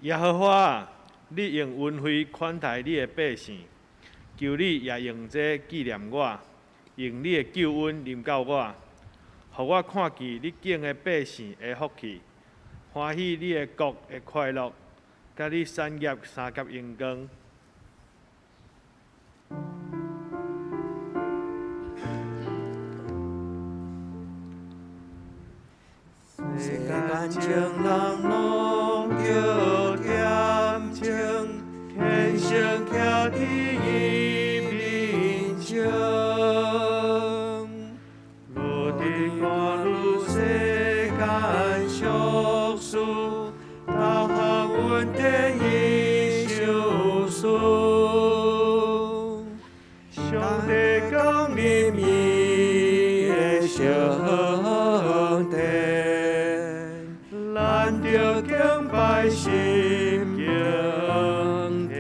耶和華啊，你用恩惠款待你的百姓，求你也用這紀念我，用你的救恩臨到我，予我看見你揀的百姓的福氣，歡喜你的國的快樂，佮你產業相佮榮光。世間情人攏著恬靜，虔誠徛佇伊面前，無佇看汝世間俗事，逐項恩典伊賞賜。上帝降臨伊的聖殿，咱著敬拜心敬虔。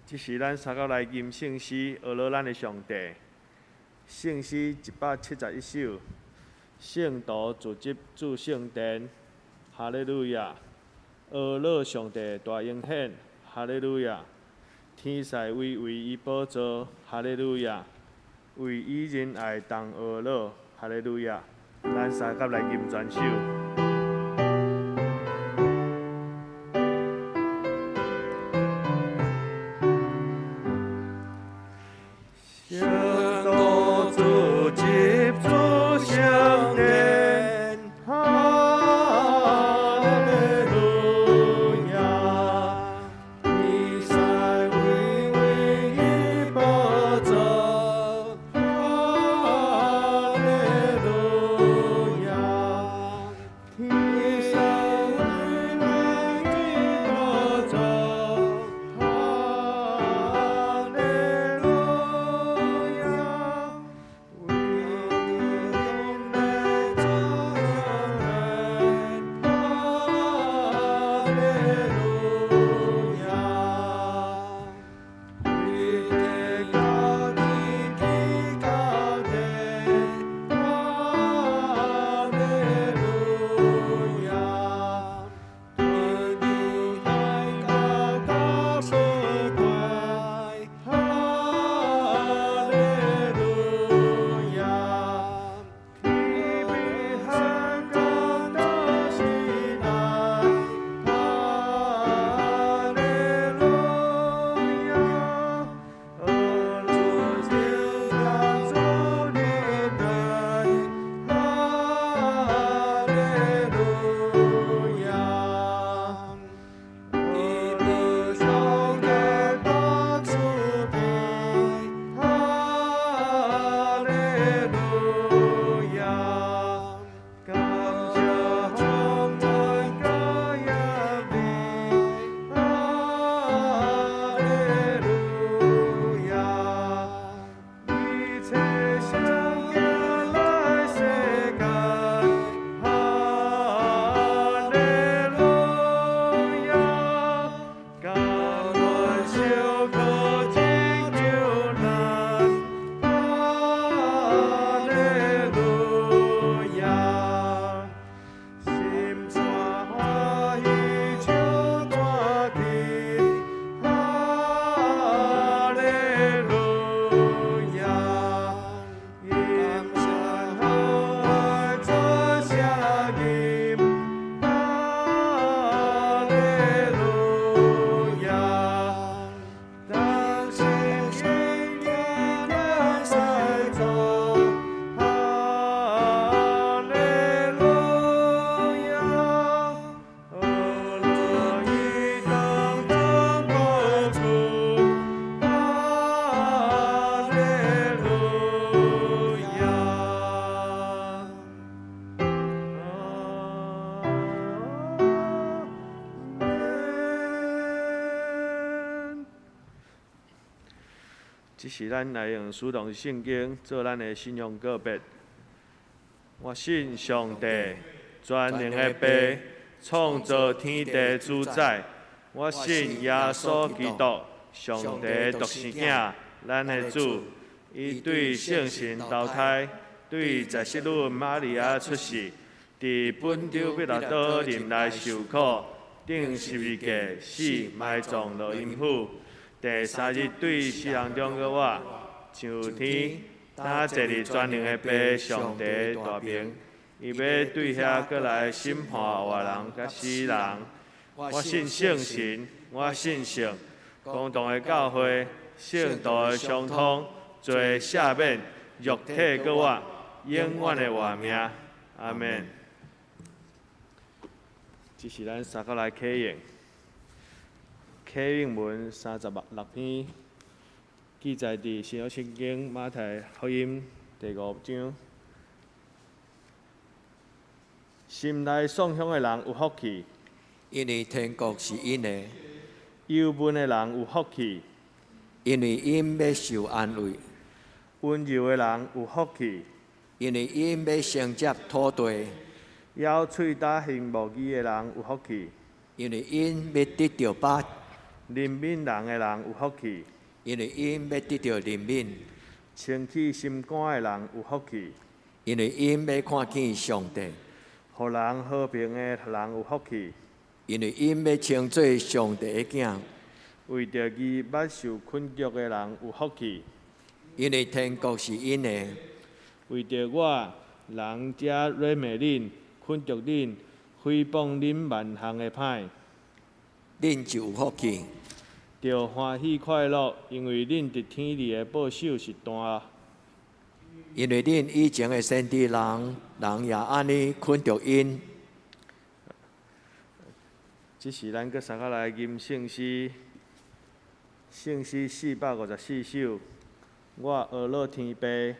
這是咱三個來吟聖詩，呵咾咱的上帝。聖詩171首，聖徒聚集主聖殿，哈利路亞！呵咾上帝大榮顯，哈利路亞！天使圍圍伊寶座，哈利路亞！為伊仁愛同呵咾，哈利路亞！咱三個來吟全首。聖徒聚集主聖殿，哈利路亞！天使圍圍伊寶座，哈利路亞！天使圍圍伊寶座，哈利路亞！為你主聖殿，哈利路亞！為地到地地到地，哈利路亞！對你愛到到不斷，哈利路亞！天比海高到西南，哈利路亞！呵咾主的殿，哈利路亞！伊比上帝大慈悲，哈利路亞！感謝充滿各樣美，哈利路亞！一切相見來世間，哈利路亞！甘願受苦拯救咱，哈利路亞！心肝歡喜唱大起，哈利路亞！感謝好愛全聲吟，哈利路亞！當心敬咱世祖，哈利路亞！呵咾伊當當國主，哈利路亞！阿們。這是咱來用使用聖經做咱的信仰告白。我信上帝，全能的父，創造天地主宰。我信耶穌基督，上帝獨生囝，咱的主。伊對聖神投胎，對載室女瑪利亞出世，佇本丟彼拉多任內受苦，釘十字架死，埋葬落陰府，第三日對死人中閣活，上天，擔坐佇全能的父上帝大爿，伊欲對遐閣來審判活人佮死人。我信聖神，我信聖公同的教會，聖徒的相通，罪赦免，肉體閣活，永遠的活命。阿們。這是咱三個來啟應，啟應文36篇，記載佇新約聖經馬太福音第五章。心內喪胸的人有福氣，因為天國是𪜶的；憂悶的人有福氣，因為𪜶欲受安慰；溫柔的人有福氣，因為𪜶欲承接土地；枵喙焦行無義的人有福氣，因為𪜶欲得著飽；憐憫人的人有福氣，因為𪜶欲得著憐憫；清氣心肝的人有福氣，因為𪜶欲看見上帝；予人和平的人有福氣，因為𪜶欲稱做上帝的囝；為著義捌受困局的人有福氣，因為天國是𪜶的；為著我，人遮辱罵恁、困局恁、誹謗恁萬項的歹，恁就有福氣。著歡喜快樂，因為恁佇天裡的報酬是大。因為恁以前的先知人，人也按呢捆著𪜶。這是咱閣三個來吟聖詩，聖詩454首。我呵咾天父，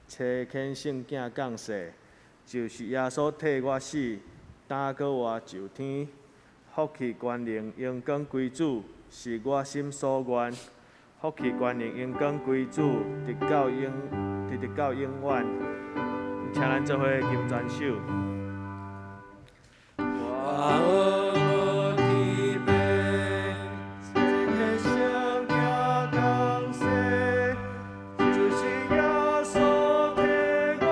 差遣聖囝降世，就是耶穌替我死，擔閣活上天。福氣權能榮光歸主，是我心所願。福氣權能榮光歸主，直直到永遠。請咱做伙吟全首。我呵咾天父，差遣聖囝降世，就是耶穌替我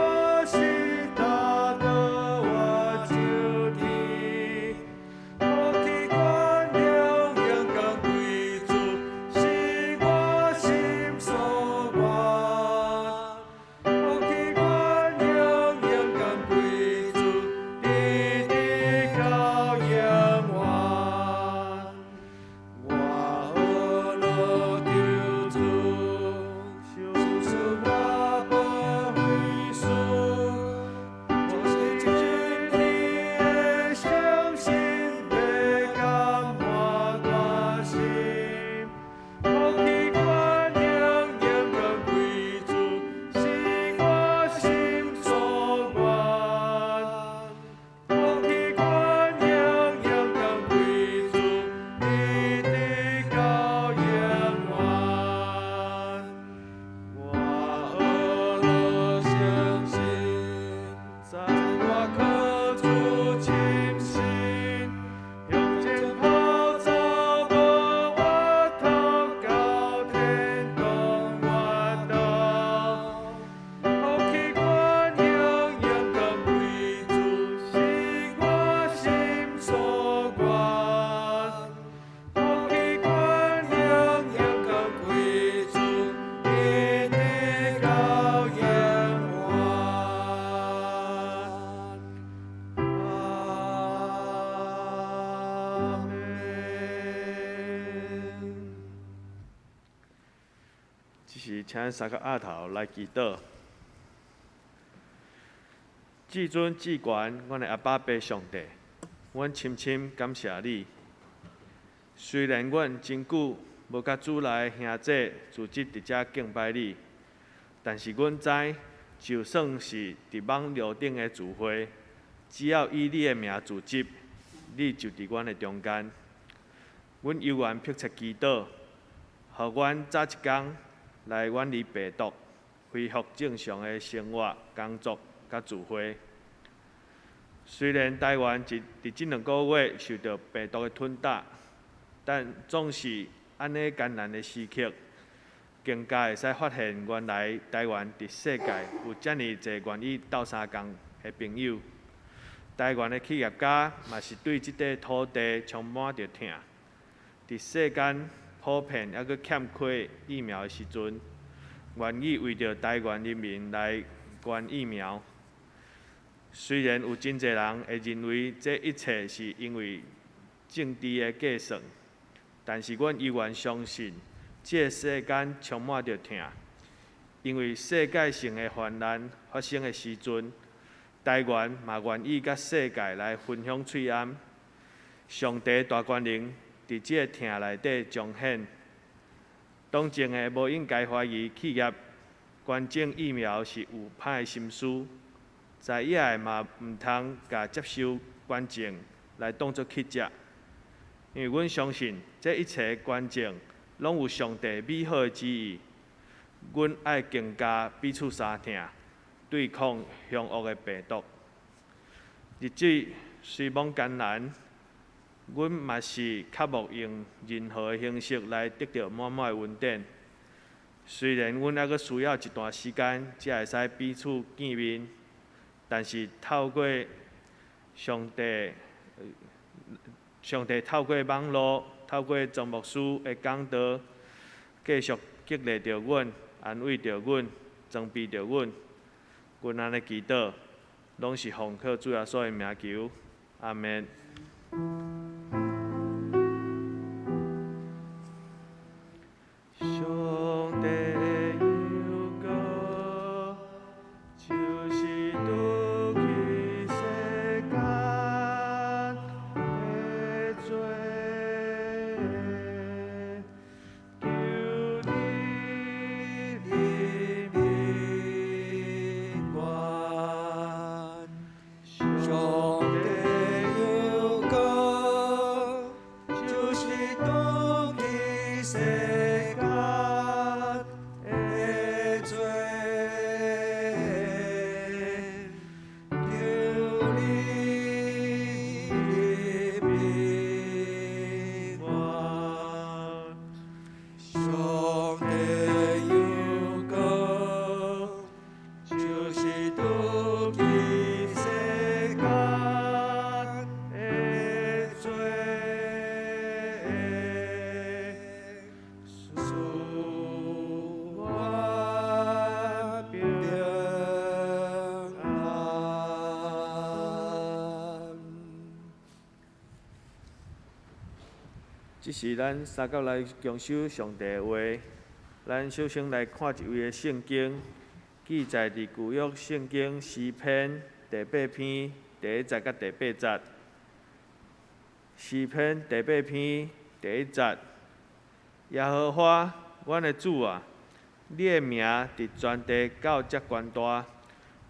死，擔閣活上天。福氣權能榮光歸主，是我心所願。福氣權能榮光歸主，直直到永遠。我呵咾求主，求恕我無非事，就是真理的相信，欲感化大心。福氣權能榮光歸主，是我心所願。福氣權能榮光歸主，直直到永遠。我呵咾相信，知我靠主深信，向前跑走無回頭，到天堂活道。福氣權能榮光歸主，是我心所願。福氣權能榮光歸主，直直到永遠。阿們。這是請三個額頭來祈禱。至尊至懸，阮的阿爸父上帝，阮深深感謝你。雖然阮真久無佮主內兄弟組織佇遮敬拜你，但是阮知，就算是佇網路頂的聚會，只要以你的名組織，你就佇阮的中間。阮猶原迫切祈禱，予阮早一工來遠離病毒，恢復正常的生活、工作佮聚會。雖然台灣佇這兩個月受著病毒的吞打，但總是按呢艱難的時刻，更加會使發現原來台灣佇世界有遮爾濟願意鬥相共的朋友。台灣的企業家嘛是對這塊土地充滿著疼。佇世間普遍猶閣欠缺疫苗的時陣，願意為著台灣人民來捐疫苗。雖然有真濟人會認為這一切是因為政治的計算，但是阮猶原相信，這个世間充滿著疼，因為世界性的患難發生的時陣，台灣嘛願意佮世界來分享喙罨。上帝大權能佇這個疼內底彰顯。當政的無應該懷疑企業捐贈疫苗是有歹的心思，在野的嘛毋通共接受捐贈來當作乞食，因為阮相信這一切捐贈攏有上帝美好的旨意。阮愛更加彼此相疼，對抗兇惡的病毒。日子雖罔艱難，阮嘛是較無用任何的形式來得著滿滿的恩典。雖然阮猶閣需要一段時間才會使彼此見面，但是透過上帝，上帝透過網路，透過莊牧師的講道，繼續激勵著阮，安慰著阮，裝備著阮。阮按呢祈禱，攏是奉靠主耶穌的名求，阿們。上帝的羊羔，就是除去世間的罪，求你憐憫阮。上帝羊羔，就是除去世間的罪，求你憐憫阮。上帝羊羔，就是除去世間的罪，賜阮平安。這是咱三甲來共守上帝的話。咱首先來看一位的聖經，記載佇舊約聖經詩篇第八篇第一節佮第八節。詩篇第八篇第一節：耶和華，阮的主啊，你的名佇全地到遮懸大，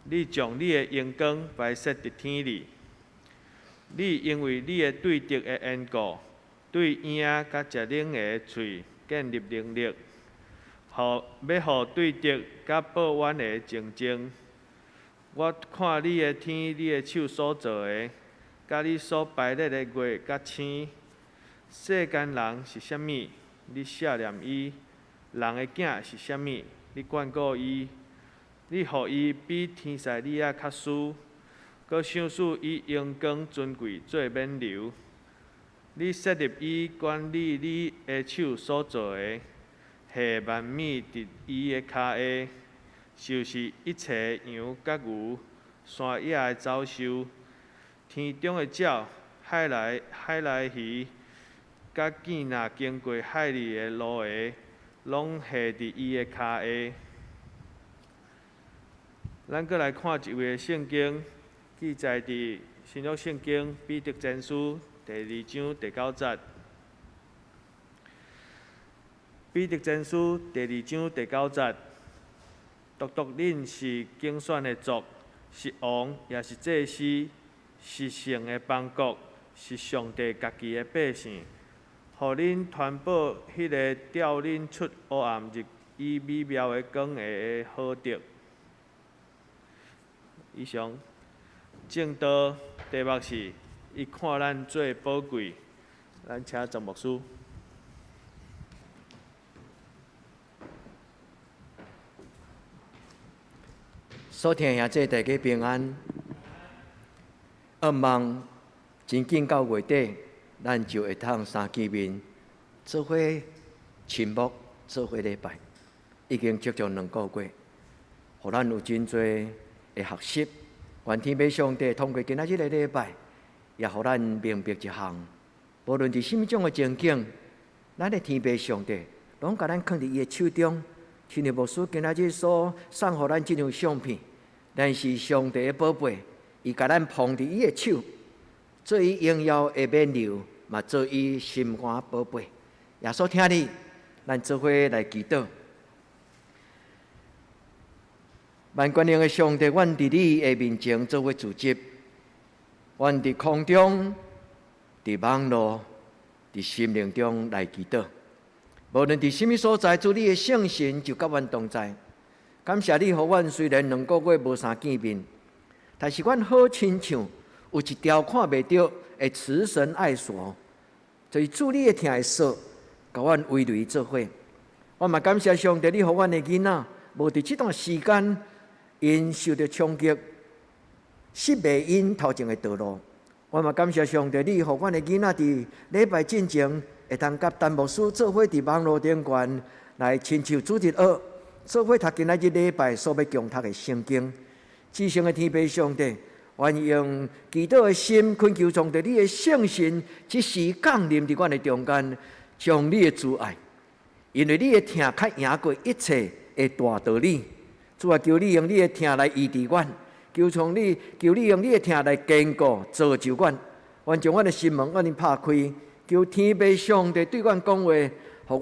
你將你的榮光擺設佇天裡。你因為你的對敵的緣故，對影佮食冷的喙建立能力，予欲予對敵佮報怨的靜靜。我看你的天，你的手所造的，佮你所排列的月佮星。世間人是啥物？你赦念伊；人的囝是啥物？你眷顧伊。你予伊比天使女仔較輸，閣賞賜伊榮光尊貴做冕旒。你設立伊管理你的手所造的，下萬物佇伊的跤下，就是一切羊佮牛，山野的走獸，天中的鳥，海內魚，佮見若經過海裡的鱸魚，攏下佇伊的跤下。咱閣來看一位的聖經，記載佇新約聖經彼得前書第二章第九節。彼得前書第二章第九節，獨獨恁是揀選的族，是王，也是祭司，是聖的邦國，是上帝家己的百姓，予恁傳報彼个召恁出黑暗入伊美妙的光下的好德。以上證道題目是，伊看咱做寶貴，咱請莊牧師。所聽兄弟大家平安。願望真緊到月底，咱就會通三見面，做伙親睦，做伙禮拜。已經足足2個月，予咱有真濟的學習。願天父上帝通過今仔日的禮拜，也予咱明白一項：無論佇啥物種的情景，咱的天父上帝攏共咱囥佇伊的手中。親像牧師今仔日所送予咱這張相片，咱是上帝的寶貝，伊共咱捧佇伊的手，做伊榮耀的冕旒，嘛做伊心肝寶貝。耶穌疼你，咱做伙來祈禱。萬軍的上帝，阮佇你的面前做伙聚集，阮佇空中、佇網路、佇心靈中來祈禱。無論佇啥物所在，主你的聖神就佮阮同在。感謝你，予阮雖然2個月無啥見面，但是阮好親像有一條看袂著的慈神愛索，就是主你的疼的索，共阮圍圍做伙。我嘛感謝上帝，你予阮的囡仔無佇這段時間𪜶受著衝擊，失迷𪜶頭前的道路。我嘛感謝上帝，你予阮的囡仔佇禮拜進前，會當佮陳牧師做伙佇網路頂懸來親手主日學，做伙讀今仔日禮拜所欲共讀的聖經。至聖的天父上帝，願用祈禱的心懇求上帝，你的聖神這時降臨佇阮的中間，將你的慈愛，因為你的疼較贏過一切的大道理。主啊，求你用你的疼來醫治阮，求你用你的疼來堅固造就阮。願將阮的心門按你拍開。求天父上帝對阮講話，予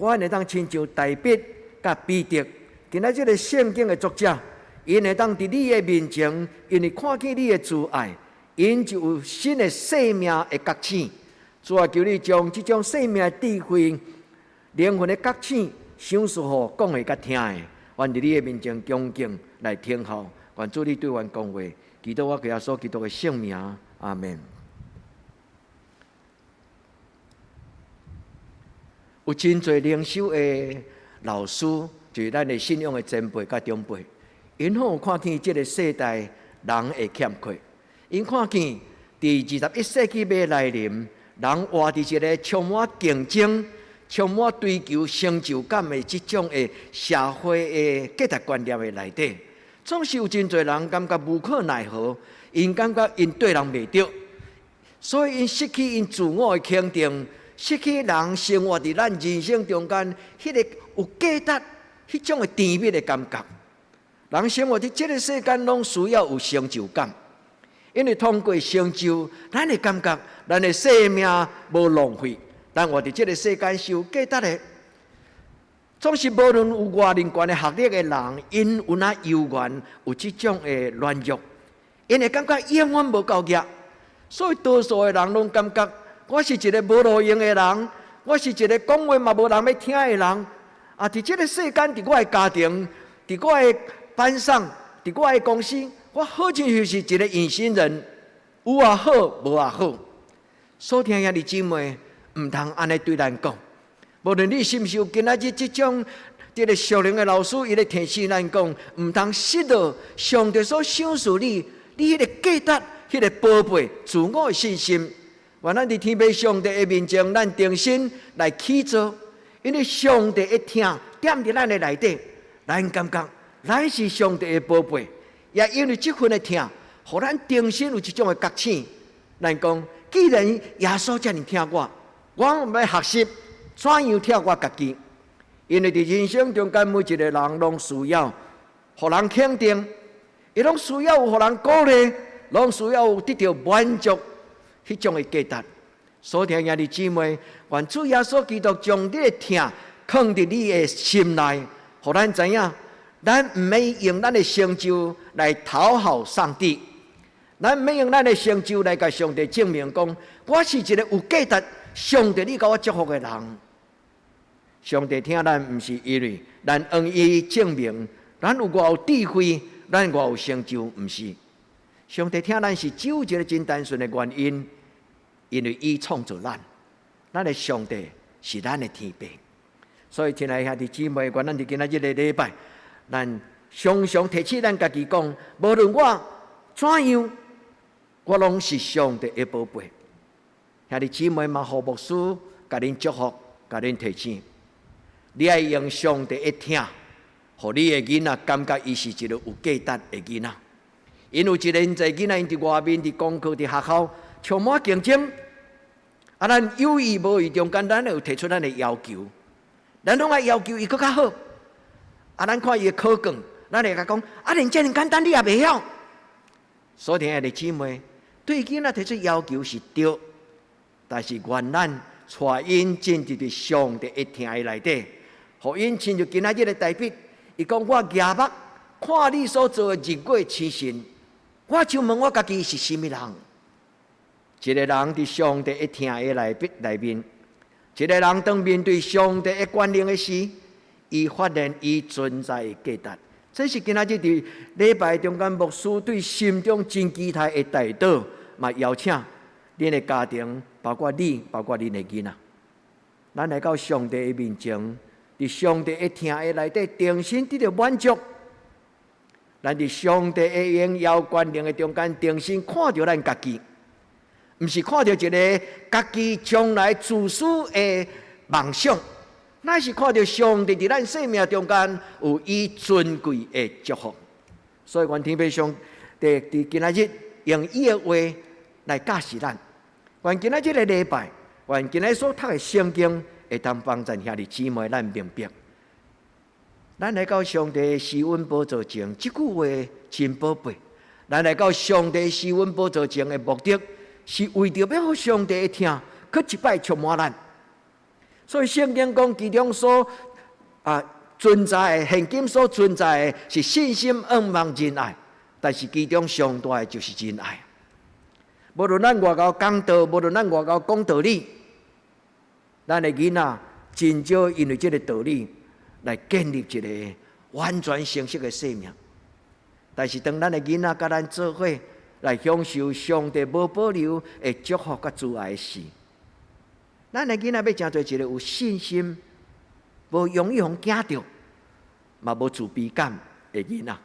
阮會當親像大衛佮彼得。今仔這个聖經的作者，𪜶會當佇你的面前，因為看見你的慈愛，𪜶就有新的生命的覺醒。主啊，求你將這種生命的智慧、靈魂的覺醒，賞賜予講的佮聽的。願佇你的面前恭敬來聽候，願主你對阮講話，祈禱我耶穌基督的聖名，阿門。有真濟靈修的老師，就是咱的信仰的前輩佮長輩，𪜶好有看見這个世代人的欠缺，𪜶看見佇21世紀欲來臨，人活佇一个充滿競爭、充滿追求成就感的這種的社會的價值觀念的內底，總是有真濟人感覺無可奈何，𪜶感覺𪜶對人袂著，所以𪜶失去𪜶自我的肯定。失去人生活佇咱人生中間，彼个有價值、彼種的甜蜜的感覺。人生活佇這个世間，攏需要有成就感，因為通過成就，咱會感覺咱的生命無浪費。咱活佇這個世間是有價值的。總是無論有偌爾懸的學歷的人，𪜶有哪猶原有這種的軟弱，𪜶會感覺永遠無夠額，所以多數的人攏感覺，我是一个無路用的人，我是一个講話嘛無人欲聽的人。啊，佇這个世間，佇我的家庭，佇我的班上，佇我的公司，我好親像是一个隱形人，有也好，無也好。所聽兄弟姊妹，毋通按呢對咱講。無論你是毋是有今仔日這種這个屬靈的老師，伊咧提醒咱講，毋通失落上帝所賞賜你，你彼个價值、彼个寶貝、自我的信心。願咱佇天父上帝的面前，咱重新來起做，因為上帝的疼踮佇咱的內底，咱感覺咱是上帝的寶貝，也因為這份的疼，予咱重新有一種的覺醒。咱講，既然耶穌遮爾疼我，我欲學習怎樣疼我家己。因為佇人生中間，每一個人攏需要予人肯定，伊攏需要有予人鼓勵，攏需要有得著滿足。彼種的價值，所聽兄弟姊妹，願主耶穌基督將你的疼囥佇你的心內，予咱知影，咱毋免用咱的成就來討好上帝，咱毋免用咱的成就來共上帝證明講，我是一个有價值，上帝你共我祝福的人。上帝疼咱，毋是因為咱向伊證明，咱有偌有智慧，咱偌有成就，毋是。上帝疼咱是只有一个真單純的原因，因為伊創造咱，咱的上帝是咱的天父。所以，親愛兄弟姊妹，願咱佇今仔日的禮拜，咱常常提醒咱家己講，無論我怎樣，我攏是上帝的寶貝。兄弟姊妹嘛，予牧師共恁祝福，共恁提醒，你愛用上帝的疼，予你的囡仔感覺伊是一個有價值的囡仔。𪜶有真濟囡仔，𪜶佇外面佇功課佇學校充滿競爭。啊，咱有意無意中間，咱會有提出咱的要求，咱攏愛要求伊閣較好。啊，咱看伊的考卷，咱會共講：啊，連遮爾簡單你也袂曉。所以，親愛的姊妹，對囡仔提出要求是對，但是願咱帶𪜶進入佇上帝的疼的內底，予𪜶親像今仔日的大衛，伊講我舉目看你所造的日月星辰，我就問我家己是啥物人？一個人佇上帝的疼的內面，一個人當面對上帝的權能的時，伊發現伊存在的價值。這是今仔日佇禮拜中間牧師對心中真期待的代禱，嘛邀請恁的家庭，包括你，包括恁的囡仔，咱來到上帝的面前，佇上帝的疼的內底，重新得著滿足。咱佇上帝的榮耀權能的中間，重新看著咱家己，毋是看著一个家己將來自私的夢想，乃是看著上帝佇咱生命中間有伊尊貴的祝福。所以，願天父上帝佇今仔日用伊的話來教示咱。願今仔這个禮拜，願今仔所讀的聖經會當幫助兄弟姊妹咱明白。咱來到上帝施恩寶座前，這句話真寶貝。咱來到上帝施恩寶座前的目的，是為著欲予上帝的疼，閣一擺充滿咱。所以聖經講，其中所存在的，現今所存在的是信心、盼望、仁愛，但是其中上大的就是仁愛。無論咱偌𠢕講道，無論咱偌𠢕講道理，咱的囡仔真少因為這个道理來建立一个完全成熟的生命。但是當咱的囡仔佮咱做伙來享受上帝無保留的祝福佮慈愛時，咱的囡仔欲成做一个有信心、無容易予人驚著，嘛無自卑感的囡仔。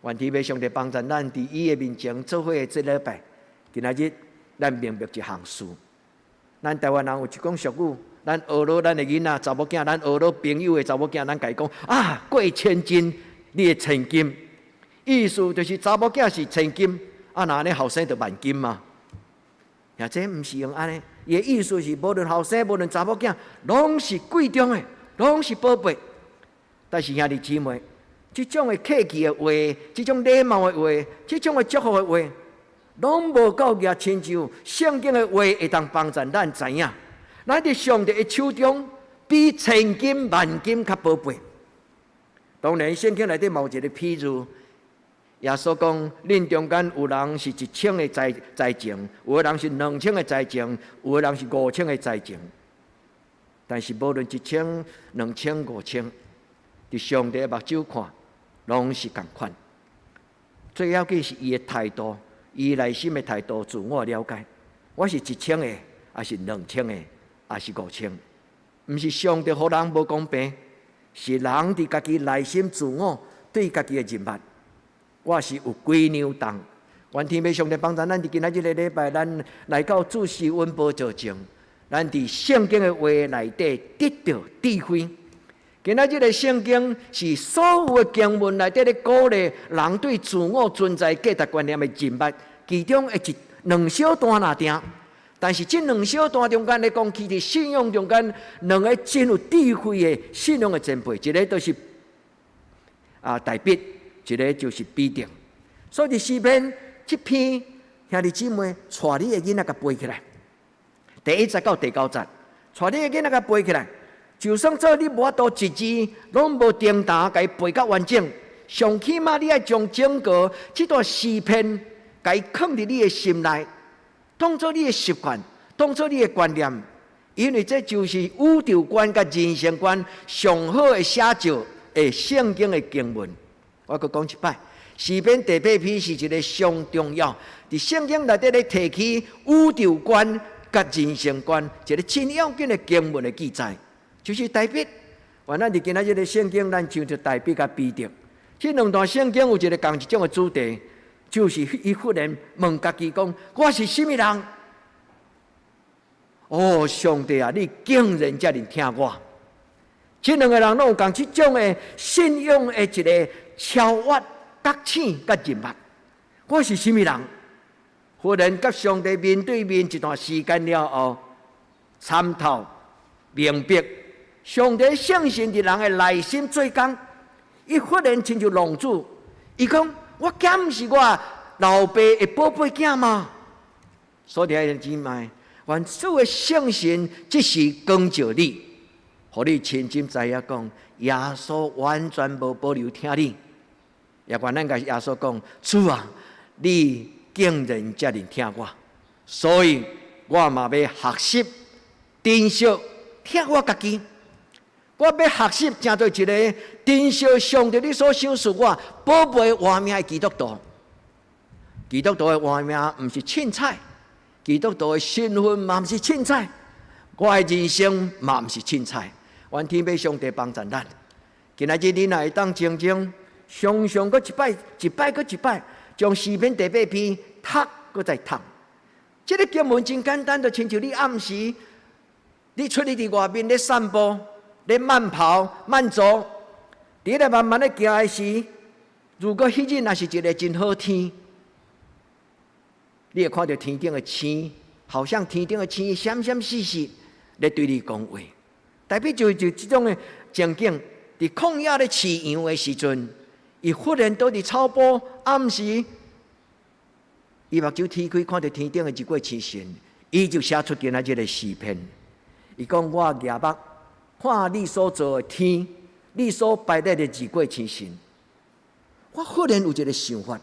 願天父上帝幫助咱佇伊的面前做伙的這禮拜，今仔日咱明白一項事。咱台灣人有一講俗語，咱學老咱的囡仔、查某囝，咱學老朋友的查某囝，咱共伊講啊，過千金，你的千金，意思就是查某囝是千金，啊，若按呢後生就萬金嘛。也這毋是用按呢，伊的意思是無論後生，無論查某囝，攏是貴重的，攏是寶貝。但是兄弟姊妹，這種的客氣的話，這種禮貌的話，這種的祝福的話，攏無夠額親像聖經的話會當幫助咱知影，咱佇上帝的手中比千金萬金較寶貝。當然，聖經內底嘛有一个譬喻，耶穌講：恁中間有人是一千的財情，有的人是兩千的財情，有的人是五千的財情。但是無論一千、兩千、五千，佇上帝的目睭看，攏是仝款。最要緊是伊的態度，伊內心的態度，自我了解。我是一千个，抑是兩千个，抑是五千？毋是上帝予人無公平，是人佇家己內心自我對家己的認識。我是有幾兩重？願天父上帝幫助咱佇今仔這个禮拜，咱來到主施恩寶座前，咱佇聖經的話內底得著智慧。今仔這个聖經是所有的經文內底咧鼓勵人對自我存在價值觀念的認識，其中的一兩小段爾爾。但是這兩小段中間咧講，其實信仰中間兩个真有智慧的信仰的前輩，一个就是大衛，一个就是彼得。所以佇詩篇這篇兄弟姊妹，帶你的囡仔共背起來。第一節到第九節，帶你的囡仔共背起來。就算做你無法度一字攏無停頓，共伊背甲完整，上起碼你愛將整個這段詩篇，共伊囥佇你的心內，當做你的習慣，當做你的觀念，因為這就是宇宙觀佮人生觀上好的寫照的聖經的經文。我閣講一擺，詩篇第八篇是一个上重要，佇聖經內底咧提起宇宙觀佮人生觀，一个真要緊的經文的記載。就是大衛，原來佇今仔這个聖經，咱像著大衛佮彼得，這兩段聖經有一个仝一種的主題，就是伊忽然問家己講：我是啥物人？哦，上帝啊，你竟然遮爾疼我！這兩个人攏有仝這種的信仰的一个超越、覺醒佮認捌。我是啥物人？忽然佮上帝面對面一段時間了後，參透明白，上帝聖神佇人的內心做工，伊忽然親像浪子，伊講：我敢毋是我老爸的寶貝囝嗎？所以兄弟姊妹，願主的聖神這時光照你，予你深深知影講，耶穌完全無保留疼你。也願咱共耶穌講：主啊，你竟然遮爾疼我，所以我嘛欲學習珍惜疼我家己。我欲學習成做一个珍惜上帝你所賞賜我寶貝活命的基督徒。基督徒的活命毋是凊彩，基督徒的身份嘛毋是凊彩，我的人生嘛毋是凊彩。願天父上帝幫助咱。今仔日你若會當靜靜，常常閣一擺，一擺閣一擺，將詩篇第八篇讀閣再讀。這个經文真簡單，就親像你暗時，你出去佇外面咧散步，咧慢跑、慢走，佇咧慢慢咧行的時，如果彼日若是一个真好天，你會看著天頂的星，好像天頂的星閃閃爍爍咧對你講話。代表就這種的情景，佇曠野咧飼羊的時陣，伊忽然倒佇草埔，暗時，伊目睭天開，看著天頂的日月星辰，伊就寫出今仔這个詩篇。伊講：我舉目看你所造的天，你所排列的日月星辰，我忽然有一个想法，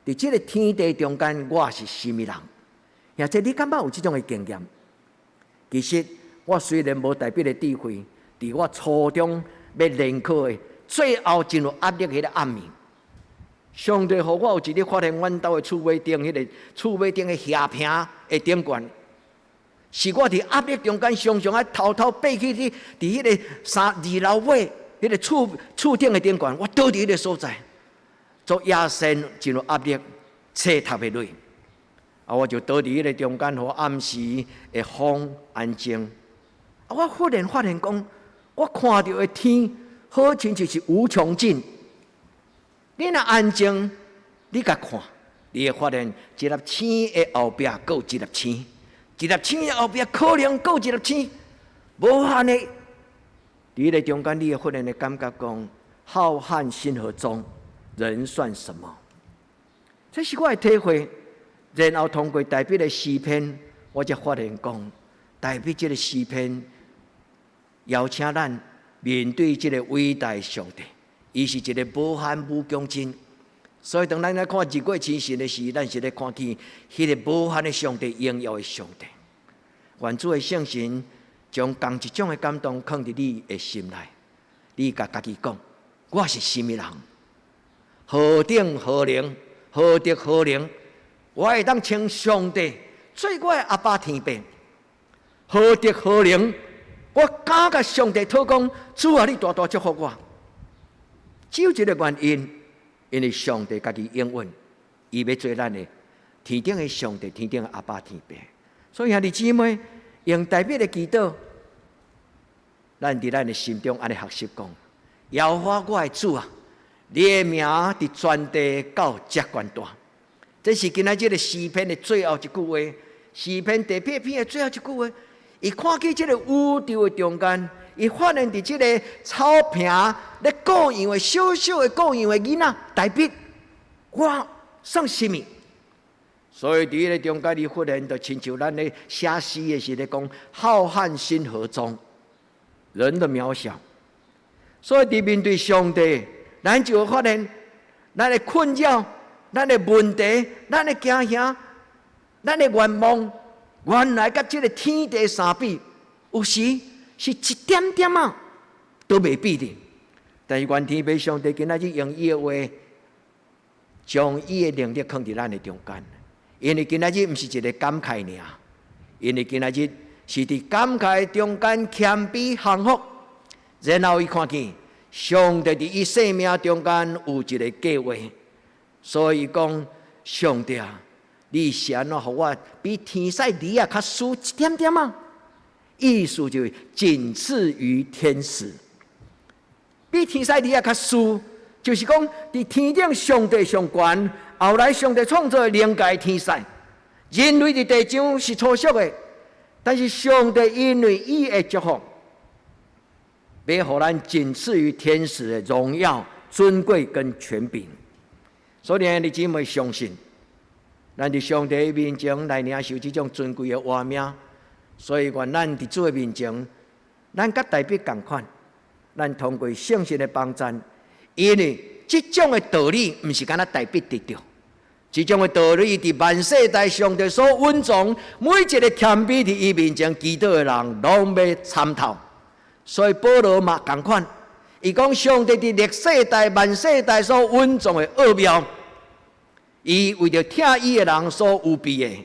佇這个天地中間，我是啥物人？或者你感覺有這種的經驗？其實我雖然無特別的智慧，佇我初中欲聯考的最後真有壓力彼个暗暝，上帝予我有一日發現阮兜的厝尾頂彼个厝尾頂的瓦坪的頂懸，是我佇壓力中間常常愛偷偷爬去佇彼个三二樓尾彼个厝頂的頂懸，我倒佇彼个所在，做野生真有壓力，冊讀袂落，啊，我就倒佇彼个中間，予暗時的風安靜。啊，我忽然發現講，我看著的天好親像是無窮盡。你若安靜，你共看，你會發現一粒星的後壁閣有一粒星，一粒星的後壁可能閣有一粒星，無限的。佇彼个中間，你會忽然的感覺講：浩瀚星河中，人算什麼？這是我的體會。然後通過大衛的詩篇，我才發現講，大衛這个詩篇邀請咱面對這个偉大上帝，伊是一个無限無窮盡。所以當咱來看日月星辰的時，咱是咧看見彼个無限的上帝，榮耀的上帝。願主的聖神將仝一種的感動囥佇你的心內，你共家己講：我是啥物人？何等何能，何德何能？我會當稱上帝做我的阿爸天父。何德何能？我敢共上帝討講，主啊，你大大祝福我。只有一个原因，因為上帝家己應允，伊欲做咱的天頂的上帝，天頂的阿爸天父。所以兄弟姊妹，用大衛的祈禱，咱佇咱的心中按呢學習講：耶和華我的主啊，你的名佇全地到遮懸大。這是今仔這个詩篇的最後一句話，詩篇第八篇的最後一句話。伊看見這个宇宙的中間，伊發現佇這个草坪咧顧羊的小小的顧羊的囡仔，大衛，我算啥物？所以佇彼个中間，伊忽然就親像咱咧寫詩的時咧講：浩瀚星河中，人的渺小。所以佇面對上帝，咱就會發現咱的困擾、咱的問題、咱的驚嚇、咱的願望，原來佮這个天地相比，有時是一點點仔都袂比的。但是願天父上帝今仔日用伊的話，將伊的能力囥佇咱的中間。因為今仔日毋是一个感慨爾，因為今仔日是佇感慨中間謙卑降服，然後伊看見上帝佇伊生命中間有一个計劃，所以講上帝啊，你是按怎予我比天使兒仔較輸一點點啊？意思就是僅次於天使，比天使兒仔較輸，就是講佇天頂上帝上懸，後來上帝創造的靈界天使，人類佇地上是粗俗的，但是上帝因為伊的祝福，欲予咱僅次於天使的榮耀、尊貴跟權柄。所以，兄弟姊妹相信，咱佇上帝面前來領受這種尊貴的活命。所以，願咱佇主的面前，咱佮大衛仝款，咱通過聖神的幫贊，因為這種的道理毋是干焦大衛得著，這種的道理佇萬世代上帝所隱藏，每一個謙卑佇伊面前祈禱的人，攏欲參透。所以保羅嘛仝款，伊講上帝佇歷世代萬世代所隱藏的奧妙，伊為著疼伊的人所預備的，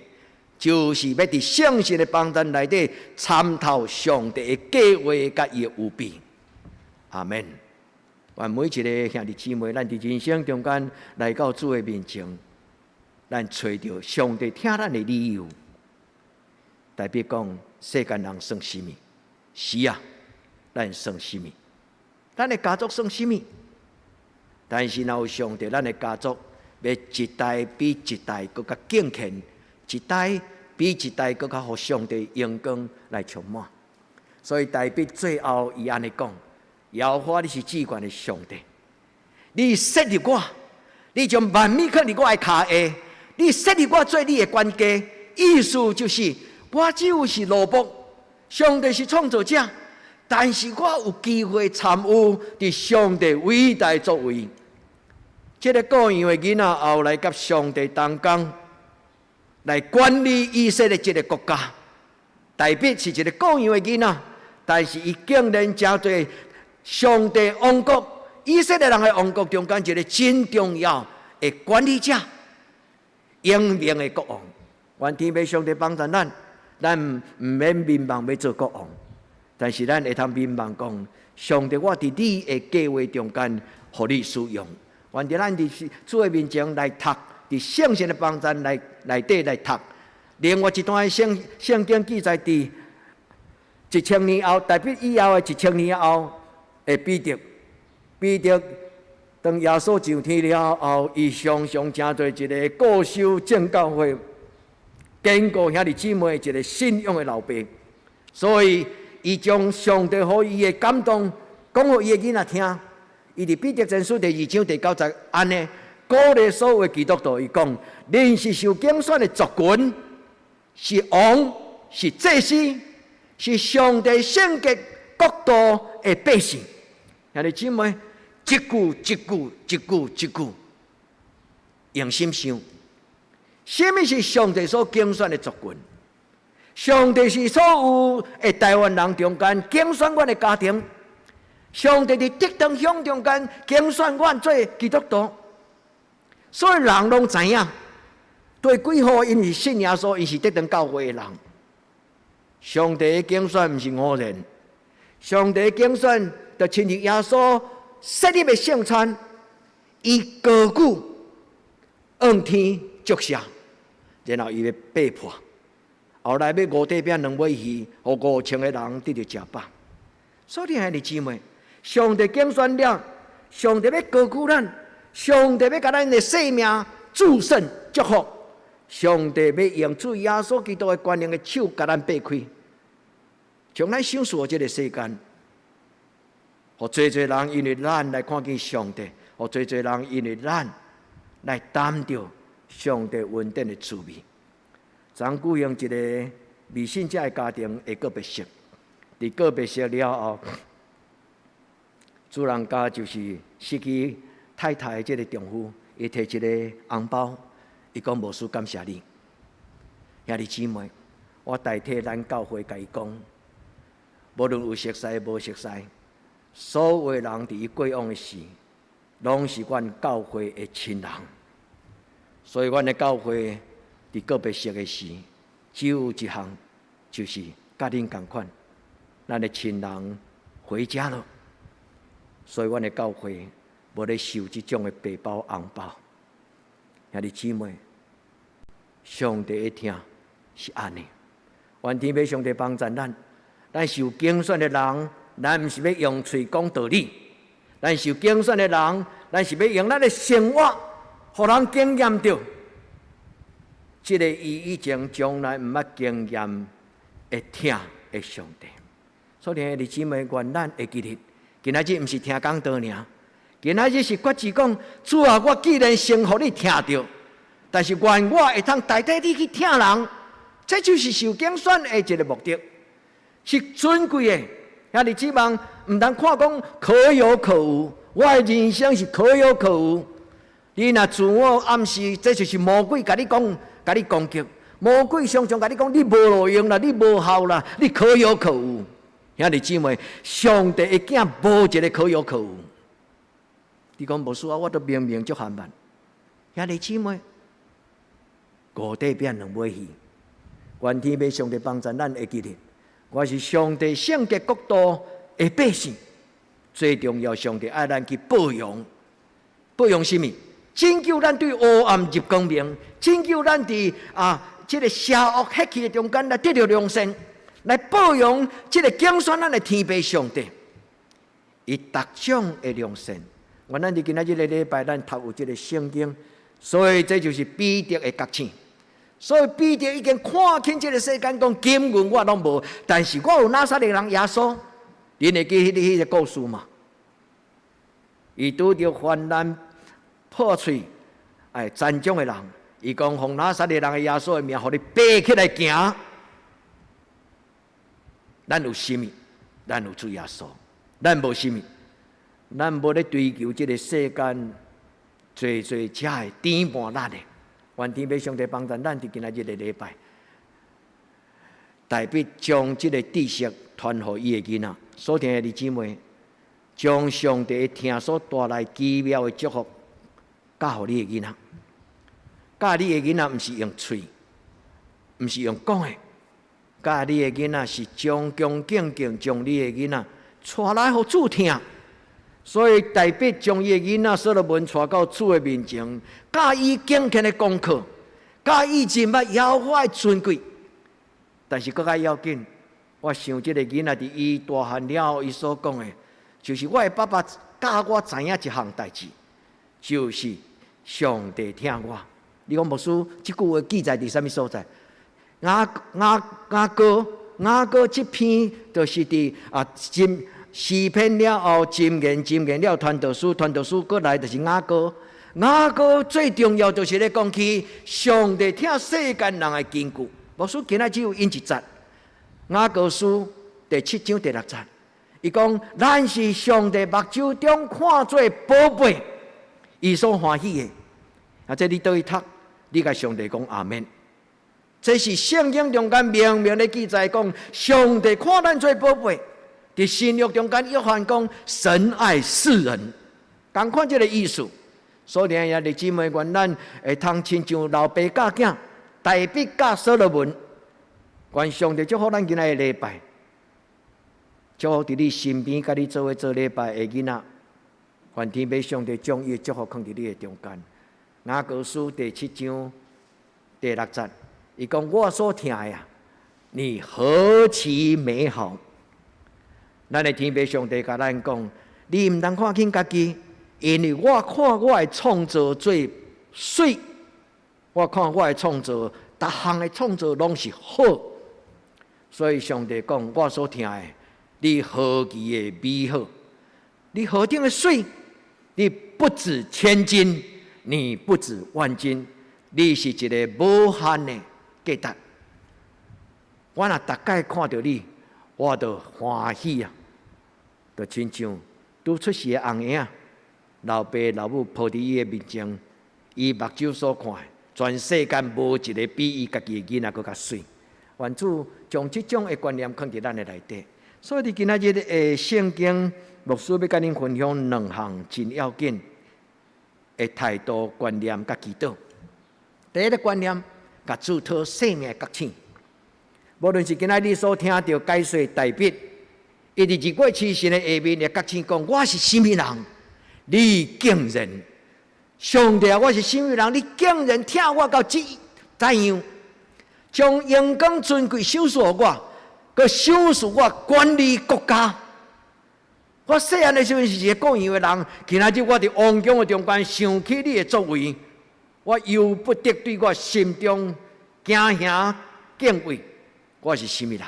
就是欲佇聖神的幫贊內底參透上帝的計劃佮伊的預備。阿門。願每一个兄弟姊妹，咱佇人生中間來到主的面前，咱揣著上帝疼咱的理由。大衛講世間人算啥物？是啊。咱算啥物？咱的家族算啥物？但是若有上帝，咱的家族欲一代比一代閣較敬虔，一代比一代閣較予上帝榮光來充滿。所以大衛最後伊按呢講：耶和華你是至懸的上帝，你設立我，你將萬物囥佇我的跤下，你設立我做你的管家，意思就是我只有是奴僕，上帝是創造者。但是我有機會參與佇上帝偉大作為。這个羔羊的囡仔後來佮上帝同工來管理以色列這个國家。大衛是一个羔羊的囡仔，但是伊竟然成做上帝王國以色列人的王國中間一个真重要的管理者，英明的國王。願天父上帝幫助咱，咱毋免勉望欲做國王。但是咱會通勉望講，上帝，我佇你的計劃中間，予你使用。願佇咱佇主的面前來讀，佇聖神的幫贊來內底來讀。另外一段聖聖經記載，佇一千年後，大衛以後的一千年後的彼得，彼得當耶穌上天了後，伊常常成做一个固守正教會、堅固兄弟姊妹一个信仰的老爸，所以，伊將上帝予伊的感動講予伊的囡仔聽。伊佇彼得前書第二章第九節按呢鼓勵所有基督徒，伊講：恁是受揀選的族群，是王，是祭司，是上帝聖潔國度的百姓。兄弟姊妹，一句一句一句一句，用心想，啥物是上帝所揀選的族群？上帝是所有的台灣人中間揀選阮的家庭，上帝佇竹塘鄉中間揀選阮做基督徒，所以人攏知影，對幾號𪜶是信耶穌，𪜶是竹塘教會的人。上帝的揀選毋是偶然，上帝的揀選就親像耶穌設立的聖餐，伊高舉向天祝謝，然後伊欲擘破。後來欲五塊餅兩尾魚，予5000個人得著食飽。所以兄弟姊妹，上帝揀選了，上帝欲高舉咱，上帝欲共咱的生命祝聖祝福，上帝欲用主耶穌基督的權能的手共咱擘開，將咱賞賜予這个世間，予濟濟人因為咱來看見上帝，予濟濟人因為咱來擔著上帝恩典的滋味。昨舉行一个未信者的家庭的告別式，佇告別式了後，主人家就是死去太太的這个丈夫，伊提一个紅包，伊講牧師感謝你，兄弟姊妹，我代替咱教會共伊講，無論有熟似無熟似，所有人佇伊過往的時，攏是阮教會的親人，所以阮的教會佇告別式的時，只有一項，就是佮恁仝款，咱的親人回家了。所以，阮的教會無咧收這種的白包紅包。兄弟姊妹，上帝的疼是按呢。願天父上帝幫助咱，咱受揀選的人，咱毋是欲用喙講道理，咱受揀選的人，咱是欲用咱的生活，予人經驗著。這个伊以前從來毋捌經驗的疼的上帝。所以，兄弟姊妹，願咱會記得，今仔日毋是聽講道爾，今仔日是決志講，主啊，我既然先予你疼著，但是願我會通代替你去疼人，這就是受揀選的一个目的，是尊貴的。兄弟姊妹，毋通看講可有可無，我的人生是可有可無。你若自我暗示，這就是魔鬼共你講，共你攻擊。魔鬼常常共你講，你無路用啦，你無效啦，你可有可無。兄弟姊妹，上帝的囝無一个可有可無。你講牧師啊，我都明明足含慢。兄弟姊妹，五塊餅兩尾魚，願天父上帝幫助咱會記得，我是上帝聖潔國度的百姓。最重要，上帝愛咱去報揚，報揚啥物？拯救咱對黑暗入光明，拯救咱佇啊這个邪惡黑氣的中間來得著良善，來報揚這个揀選咱的天父上帝，伊逐種的良善。願咱佇今仔日个禮拜，咱讀有這个聖經，所以這就是彼得的覺醒。所以彼得已經看輕這个世間，講金銀我攏無，但是我有拿撒勒人耶穌，恁會記彼个故事嗎？伊拄著患難破碎，哎，殘障的人，伊講奉拿撒勒人的耶穌的名，予你爬起來行。咱有啥物？咱有主耶穌，咱無啥物，咱無咧追求這个世間濟濟遮會填滿咱的。願天父上帝幫助咱佇今仔日个禮拜，大衛將這个知識傳予伊的囡仔。所聽的弟姊妹，將上帝的疼所帶來奇妙的祝福，教予你的囡仔。教你的囡仔，毋是用喙，毋是用講的。教你的囡仔是將恭敬敬將你的囡仔帶來予主疼。所以大衛將伊的囡仔所羅門帶到主的面前，教伊敬虔的功課，教伊認捌耶和華的尊貴。但是閣較要緊，我想這个囡仔佇伊大漢了後，伊所講的，就是我的爸爸教我知影一項代誌，就是上帝疼我。你講牧師，這句話記載佇啥物所在？雅歌這篇就是佇啊箴詩篇了後，箴言箴言了，傳道書傳道書過來就是雅歌。雅歌最重要就是咧講起上帝疼世間人的根據。牧師今仔只有引一節，雅歌書第七章第六節，伊講咱是上帝目睭中看做寶貝，伊所歡喜的。啊，這你佗位讀，你共上帝講阿們。這是聖經中間明明咧記載講，上帝看咱做寶貝。佇新約中間，約翰講神愛世人，仝款這个意思。所以兄弟姊妹，願咱會通親像老爸教囝，大衛教所羅門，願上帝祝福咱今仔日禮拜，祝福佇你身邊佮你做伙做禮拜的囡仔，願天父上帝將伊的祝福囥佇你的中間。雅歌書第七章第六節，伊講我所疼的啊，你何其美好！咱的天父上帝共咱講，你毋通看輕家己，因為我看我的創造做媠，我看我的創造，逐項的創造攏是好，所以上帝講，我所疼的，你何其的美好，你何等的媠，你不止千金，你不止萬金，你是一个無限的價值。我若逐擺看著你，我就歡喜啊！就親像拄出世的紅嬰，老爸老母抱佇伊的面前，伊目睭所看的，全世間無一个比伊家己的囡仔閣較媠。願主將這種的觀念囥佇咱的內底。所以，佇今仔日的聖經，牧師欲佮恁分享兩項真要緊的態度、觀念佮祈禱。第一个觀念，共主討生命的覺醒。無論是今仔日所聽著解說大衛，伊佇日月星辰的下面會覺醒講：我是啥物人？你竟然，上帝啊！我是啥物人？你竟然疼我到這樣，將榮光尊貴賞賜予我，閣賞賜我管理國家。我細漢的時陣是一個顧羊的人，今仔日我佇王宮的中間想起你的作為，我由不得對我心中驚嚇敬畏。我是啥物人？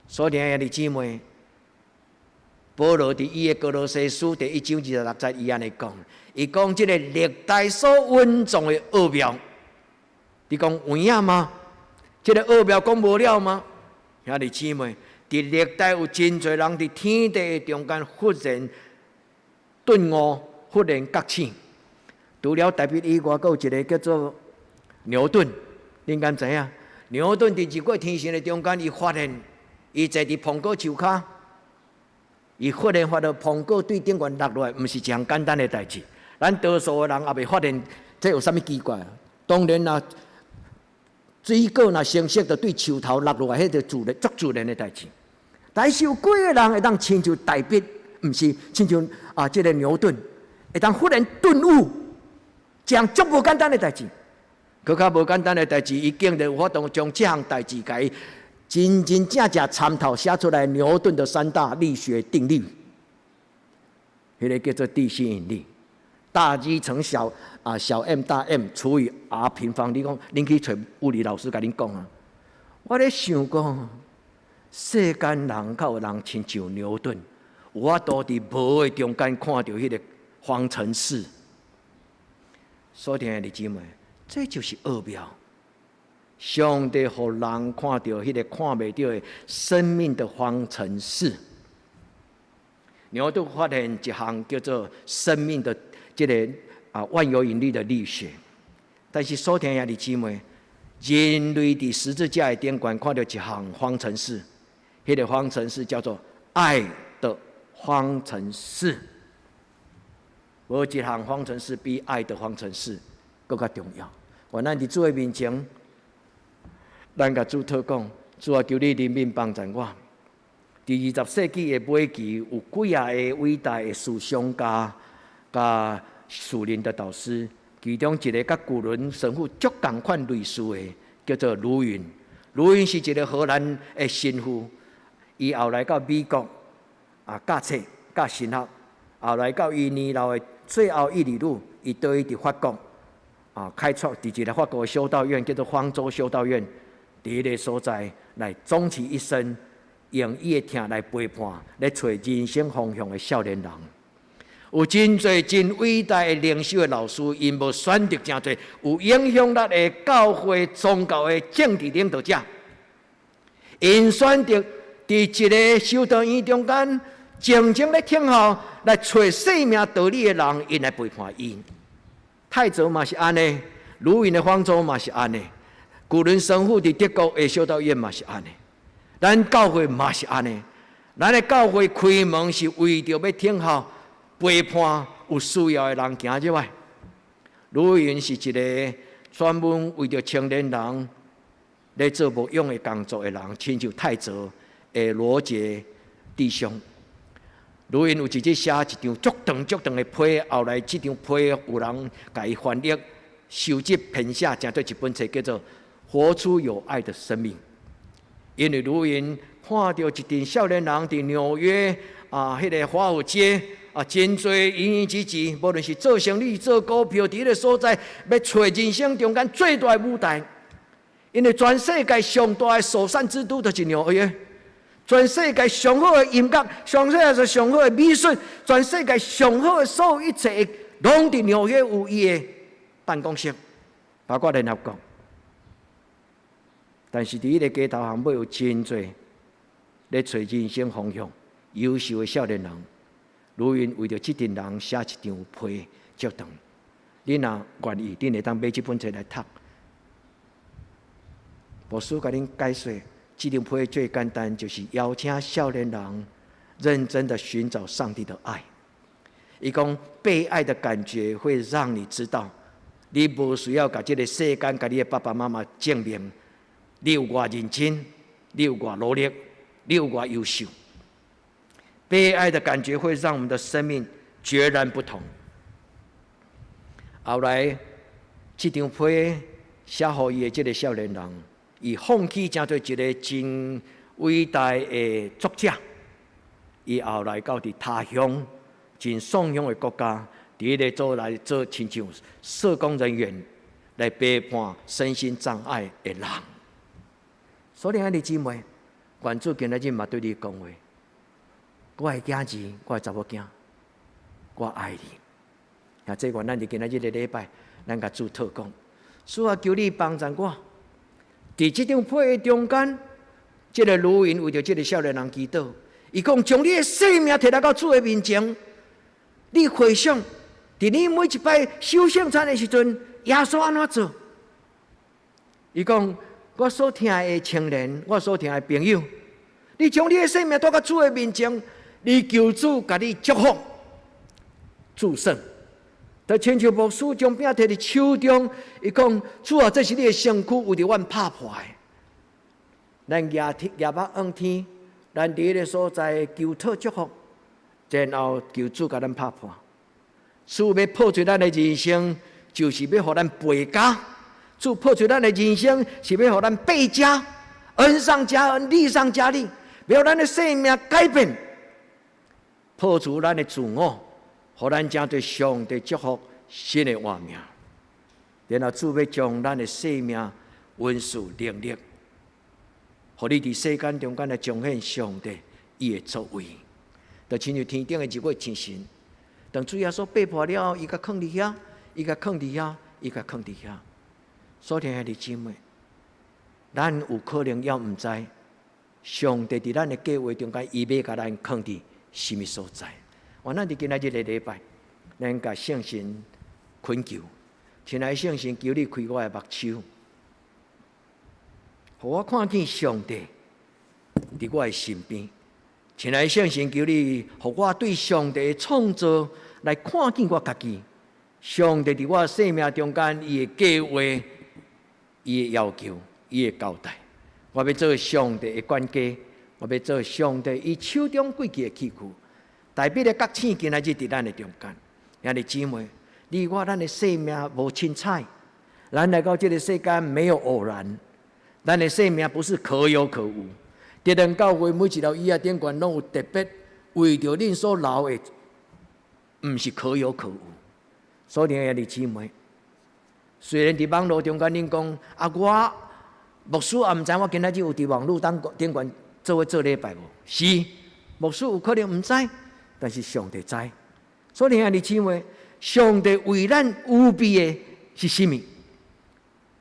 所以，兄弟姊妹，保羅佇伊的歌羅西書第一章26節，伊按呢講，伊講這個歷代所蘊藏的奧妙，你講有影嗎？這個奧妙講無了嗎？兄弟姊妹，佇歷代有真濟人佇天地中間忽然頓悟，忽然覺醒。除了大衛以外，閣有一個叫做牛頓，恁敢知影？牛頓佇日月天星的中間，伊發現，伊坐佇蘋果樹跤，伊忽然發現蘋果對頂懸落落來，毋是一項簡單的代誌。咱多數的人也袂發現這有啥物奇怪。當然啦，水果若成熟，就對樹頭落落來，彼個自然足自然的代誌。但是有幾個人會當親像大衛，毋是親像啊，這個牛頓，會當忽然頓悟，這項足無簡單的代誌。閣較無簡單的代誌，伊竟然有法度將這項代誌共伊真真正正參透寫出來牛頓的三大力學定律，彼個叫做地心引力，大 G 乘小 m 大 M 除以 r 平方。你講，恁去揣物理老師共恁講啊。我咧想講，世間人較有人親像牛頓，有法度佇無的中間看著彼個方程式。所以，兄弟姊妹，這就是奧妙。上帝予人看著彼個看袂著的生命的方程式。牛頓發現一項叫做生命的這個萬有引力的力學。但是，所聽兄弟姊妹，人類佇十字架的頂懸看著一項方程式，彼個方程式叫做愛的方程式。無一項方程式比愛的方程式閣較重要。願咱佇主的面前，咱共主禱告，主啊，求你憐憫幫助我。佇20世紀的尾期，有幾仔個偉大的思想家、佮屬靈的導師，其中一個佮舊倫神父足仝款類似的，叫做盧雲。盧雲是一個荷蘭的神父，伊後來到美國教冊、教神學，後來到伊年老的最後一里路，伊倒去佇法國開創佇一個法國的修道院，叫做方舟修道院，佇彼個所在來終其一生，用伊的疼來陪伴，來揣人生方向的少年人。有真濟真偉大的靈修的老師，𪜶無選擇誠濟有影響力的教會宗教的政治領導者，𪜶選擇佇一個修道院中間靜靜咧聽候，來揣生命道理的人，𪜶來陪伴𪜶。泰澤嘛是按呢，盧雲的方舟嘛是按呢，舊倫神父佇德國的修道院嘛是按呢，咱教會嘛是按呢，咱的教會開門是為著欲聽候，陪伴有需要的人行入來。盧雲是一個專門為著青年人咧做牧養的工作的人，親像泰澤的羅傑弟兄。盧雲有一日寫一張足長足長的批，後來這張批有人共伊翻譯、收集、編寫，成做一本冊，叫做《活出有愛的生命》。因為盧雲看著一陣少年人佇紐約彼個華爾街真濟營營擠擠，無論是做生意、做股票，佇彼個所在，欲揣人生中間最大的舞台。因為全世界上大的首善之都就是紐約，全世界上好的音樂、上世界上好的美術、全世界上好的所有一切，攏佇紐約有伊的辦公室，包括聯合國。但是佇彼個街頭巷尾有真濟咧揣人生方向、優秀的少年人，盧雲為著這陣人寫一張批足長。恁若願意，恁會當買這本冊來讀。牧師共恁解說，這張批最簡單，就是邀請少年人認真的尋找上帝的愛。伊講被愛的感覺會讓你知道，你無需要共這個世間、共你的爸爸媽媽證明你有偌認真，你有偌努力，你有偌優秀。被愛的感覺會讓我們的生命截然不同。後來，這張批寫予伊的這个少年人，伊放棄成做一个真偉大的作者。伊後來到佇他鄉，真喪鄉的國家，佇彼个做來做親像社工人員，來陪伴身心障礙的人。所以，兄弟姊妹，願主今仔日嘛對你講話。我的囝兒，我的查某囝，我愛你。啊，這願咱佇今仔日个禮拜，咱共主禱告。主啊，求你幫助我，佇這張批的中間，這个女人為著這个少年人祈禱。伊講將你的性命提來到主的面前，你回想，佇你每一擺守聖餐的時陣，耶穌按怎做？伊講，我所疼的青年，我所疼的朋友，你將你的性命帶到主的面前，你求主共你祝福、祝聖。就親像牧師將餅提佇手中，伊講，主啊，這是你的身軀，為著阮拍破的。咱舉天舉目向天，咱佇彼个所在求討祝福，然後求主共咱拍破。主欲破碎咱的人生，就是欲予咱倍加。主破碎咱的人生，是欲予咱倍加，恩上加恩，利上加利，欲予咱的生命改變，破除咱的自我，予咱成做上帝祝福新的活命。然後主欲將咱的生命恩賜能力，予你佇世間中間來彰顯上帝伊的作為。就親像天頂的日月星辰，當主耶穌擘破了後，伊共囥佇遐，伊共囥佇遐，伊共囥佇遐。所以兄弟姊妹，咱有可能猶毋知，上帝佇咱的計劃中間，伊欲共咱囥佇啥物所在。願咱佇今仔日个禮拜，咱共聖神懇求，親愛聖神，求你開我的目睭，予我看見上帝佇我的身邊。親愛聖神，求你，予我對上帝的創造來看見我家己。上帝佇我生命中間，伊的計劃、伊的要求、伊的交代，我欲做上帝的管家，我欲做上帝伊手中貴貴的器具。大衛的覺醒今仔日佇咱的中間，兄弟姊妹，你我咱的生命無凊彩，咱來到這个世間沒有偶然，咱的生命不是可有可無。德仁教會每一條椅仔頂懸攏有特別為著恁所留的，毋是可有可無。所以兄弟姊妹，雖然佇網路中間恁講啊，我牧師也毋知我今仔日有佇網路當頂懸做伙做禮拜無？是，牧師有可能毋知，但是上帝知。所以兄弟姊妹，上帝為咱預備的是啥物？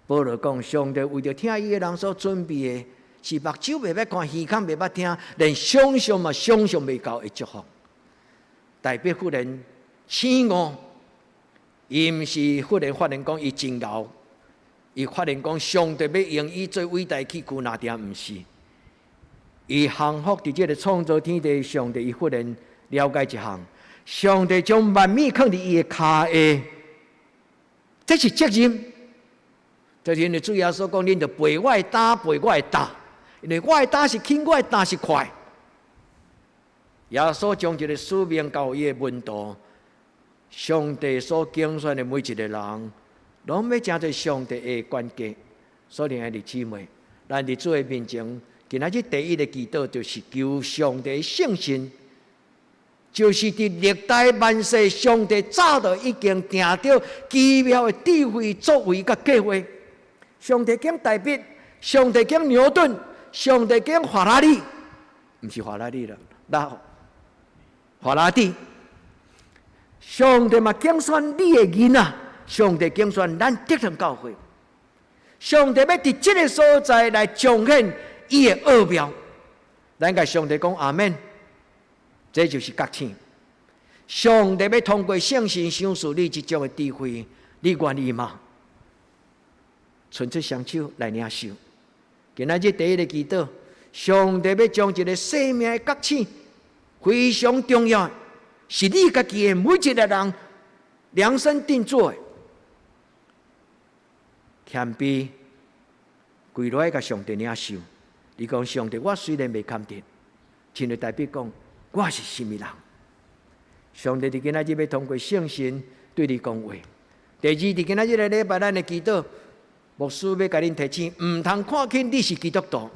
保羅講，上帝為著疼伊的人所準備的，是目睭袂捌看，耳孔袂捌聽，連想象嘛想象袂到的祝福。大衛忽然醒悟，伊毋是忽然發現講伊真𠢕，伊發現講上帝欲用伊做偉大器具，那定毋是。伊降服佇這个創造天地上帝，伊忽然了解一項，上帝將萬物囥佇伊的跤下，這是責任。就是因為主耶穌講，恁著背我的擔，背我的擔，因為我的擔是輕，我的擔是快。耶穌將一个使命交予伊的門徒，上帝所揀選的每一个人，攏欲成做上帝的管家。所以，兄弟姊妹，咱佇主的面前，今仔日第一个祈禱就是求上帝聖神，就是佇歷代萬世，上帝早就已經定著奇妙的智慧作為佮計劃。上帝揀大衛，上帝揀牛頓，上帝揀法拉利，毋是法拉利啦，那法拉第。上帝嘛揀選你的囡仔，上帝揀選咱德仁教會。上帝欲佇這个所在來彰顯伊的奧妙，咱共上帝講阿們，這就是覺醒。上帝欲通過聖神賞賜你這種的智慧，你願意嗎？伸出雙手來領受。今仔日第一个祈禱，上帝欲將一个生命的覺醒，非常重要，是你家己的每一个人量身定做的。謙卑，跪落來共上帝領受。你講上帝，我雖然袂堪得，親像大衛講，我是啥物人。上帝佇今仔日欲通過聖神對你講話。第二，佇今仔日个禮拜，咱的祈禱，牧師欲共恁提醒，毋通看輕你是基督徒，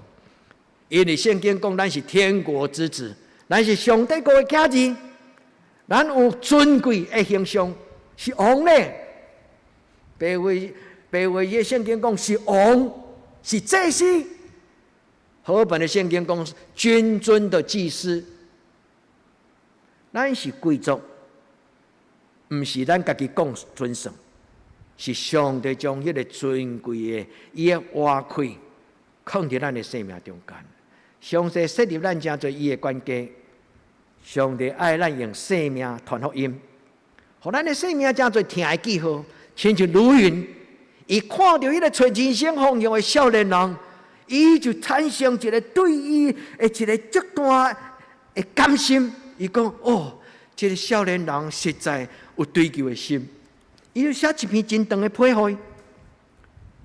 因為聖經講咱是天國之子，咱是上帝國的囝兒，咱有尊貴的形象，是王咧。白話白話，的聖經講是王，是祭司。和本的聖經講君尊的祭司，咱是貴族，毋是咱家己講尊崇，是上帝將彼个尊貴的伊的碗開，囥佇咱的生命中間。上帝設立咱成做伊的管家，上帝愛咱用生命傳福音，予咱的生命成做疼的記號，親像呂雲，伊看著彼个揣人生方向的少年人，伊就產生一个對伊的一个足大的甘心。伊講：哦，這个少年人實在有追求的心。伊就寫一篇真長的批予伊。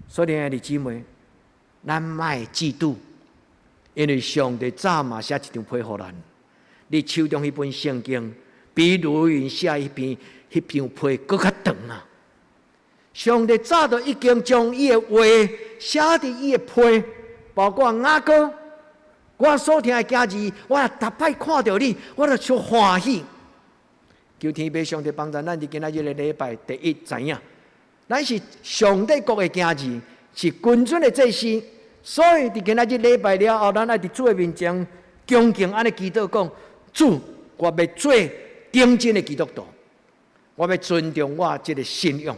所以，兄弟姊妹，咱莫嫉妒，因為上帝早嘛寫一張批予咱。你手中彼本聖經，比呂雲寫彼篇彼張批閣較長啊！上帝早就已經將伊的話寫佇伊的批，包括雅歌，我所疼的囝兒，我若逐擺看著你，我就足歡喜。求天父上帝幫助咱佇今仔日个禮拜，第一知影，咱是上帝國的囝兒，是君尊的祭司，所以佇今仔日禮拜了後，咱愛佇主的面前恭敬按呢祈禱講：主，我欲做認真的基督徒，我欲尊重我這个信仰。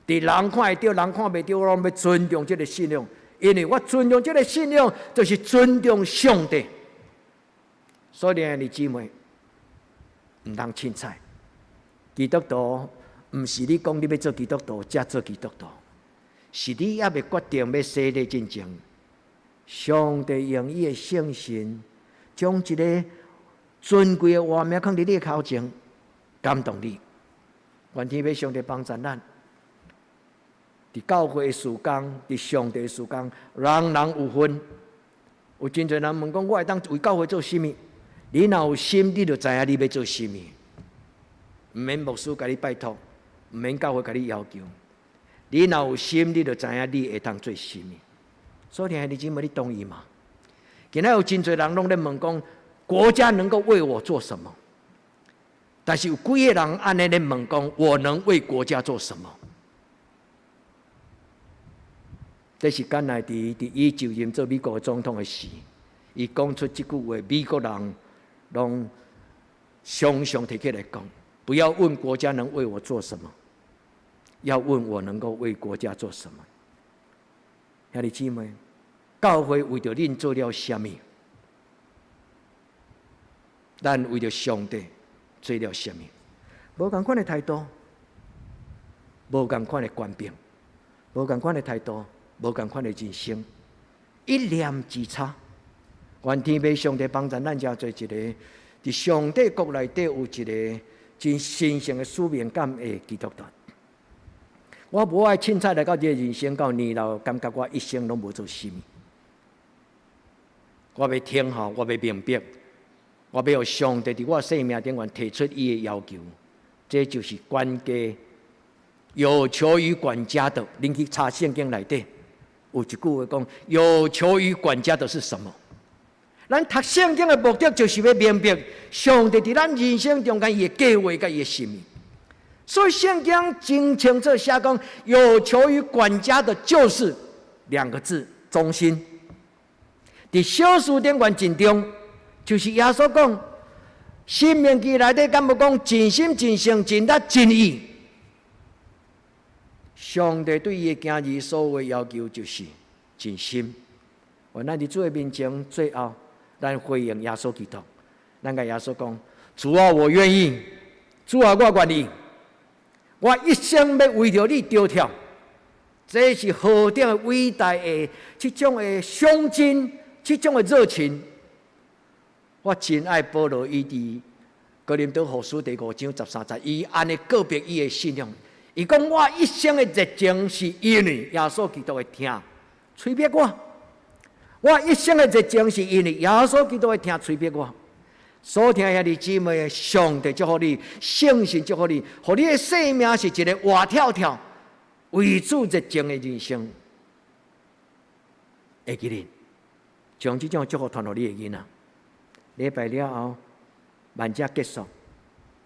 佇人看會著，人看袂著，我攏欲尊重這个信仰，因為我尊重這个信仰，就是尊重上帝。所以，兄弟姊妹，毋通凊彩。基督徒毋是你講你欲做基督徒，才做基督徒，是你猶未決定欲洗禮進前，上帝用伊的聖神將一个尊貴的畫面囥佇你的頭前，感動你。願天父上帝幫助咱。佇教會的事工，佇上帝的事工，人人有份。有真濟人問講，我會當為教會做啥物？你若有心，你就知影你欲做啥物。毋免牧師共你拜託，毋免教會共你要求。你若有心，你就知影你會當做啥物。所以，兄弟姊妹，你同意嗎？今仔有真濟人攏咧問講，國家能夠為我做什麼？但是有幾个人按呢咧問講，我能為國家做什麼？這是甘迺迪佇伊就任做美國總統的時，伊講出這句話，美國人攏常常提起來講：不要問國家能為我做什麼，要問我能夠為國家做什麼。兄弟姊妹，教會為著恁做了啥物？咱為著上帝做了啥物？無仝款的態度，無仝款的權柄，無仝款的態度。無仝款的人生，一念之差。願天父上帝幫助咱，遮做一个佇上帝國內底有一个真神聖的使命感的基督徒。我無愛凊彩來到這個人生到年老，感覺我一生攏無做啥物。我欲聽候，我欲明白，我欲予上帝佇我生命頂懸提出伊的要求，這就是管家有求於管家的。恁去查聖經內底。有一句話講：有求於管家的是什麼？咱讀聖經的目的就是欲明白上帝佇咱人生中間伊的計劃佮伊的心意。所以聖經真清楚寫講：有求於管家的，就是兩個字：忠心。佇小事頂懸盡忠，就是耶穌講：申命記內底敢無講盡心盡性盡力盡意？上帝對伊的囝兒所有的要求就是盡心。願咱佇主的面前，最後咱回應耶穌基督，咱共耶穌講：主啊，我願意；主啊，我願意。我一生欲為著你著跳，這是何等的偉大的這種的胸襟，這種的熱情。我真愛保羅伊佇哥林多後書第五章十三節，伊按呢告白伊的信仰。伊講我一生的熱情是因為耶穌基督的疼催逼我。我一生的熱情是因為耶穌基督的疼催逼我。所疼兄弟姊妹，上帝祝福你，聖神祝福你，予你的生命是一个活跳跳為主熱情的人生。會記得將這種祝福傳予你的囡仔。禮拜了後，萬節結束，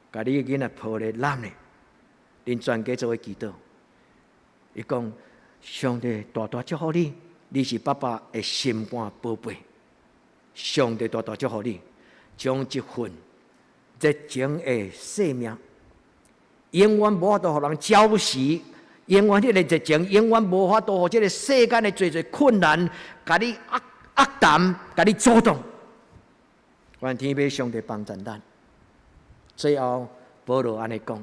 共你的囡仔抱咧攬咧，恁全家做伙祈禱。伊講：上帝大大祝福你，你是爸爸的心肝寶貝。上帝大大祝福你。將這份熱情的生命，永遠無法度予人澆熄，永遠彼個熱情，永遠無法度予這个世間的濟濟困難，共你壓壓淡，共你阻擋。願天父上帝幫助咱。最後，保羅按呢講，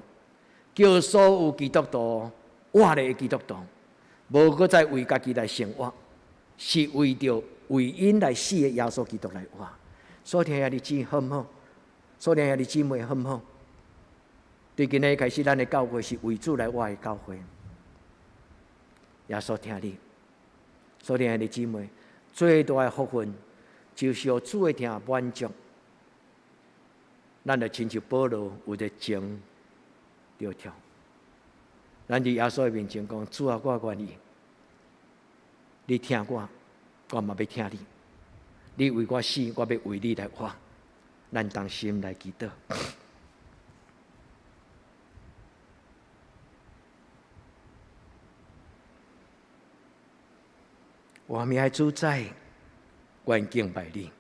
叫所有基督徒活的基督徒，無閣再為家己來生活，是為著為𪜶來死的耶穌基督來活。所疼兄弟姊妹好毋好？所疼兄弟姊妹好毋好？對今日開始，咱的教會是為主來活的教會。耶穌疼你，所疼兄弟姊妹，最大的福分就是予主的疼滿足。咱就親像保羅有熱情著跳。咱佇耶穌的面前講：主啊，我願意。你疼我，我嘛欲疼你。你為我死，我欲為你來活。咱同心來祈禱。活命的主宰，阮敬拜你。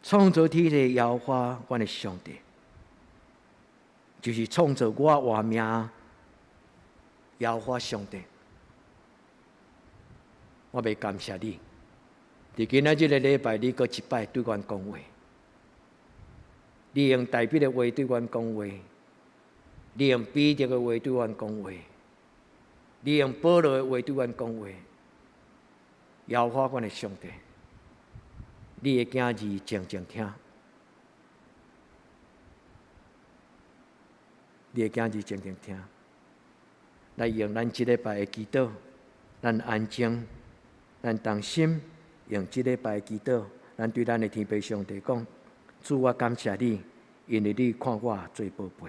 創造天地耶和華，阮的上帝，就是創造我活命耶和華上帝。我欲感謝你。佇今仔這个禮拜，你閣一擺對阮講話，你用大衛的話對阮講話，你用彼得的話對阮講話，你用保羅的話對阮講話。耶和華阮的上帝，你的囝兒靜靜聽，你的囝兒靜靜聽，來用咱這禮拜的祈禱，咱安靜，咱同心。用這禮拜祈禱，咱對咱的天父上帝講：主，我感謝你，因為你看我做寶貝。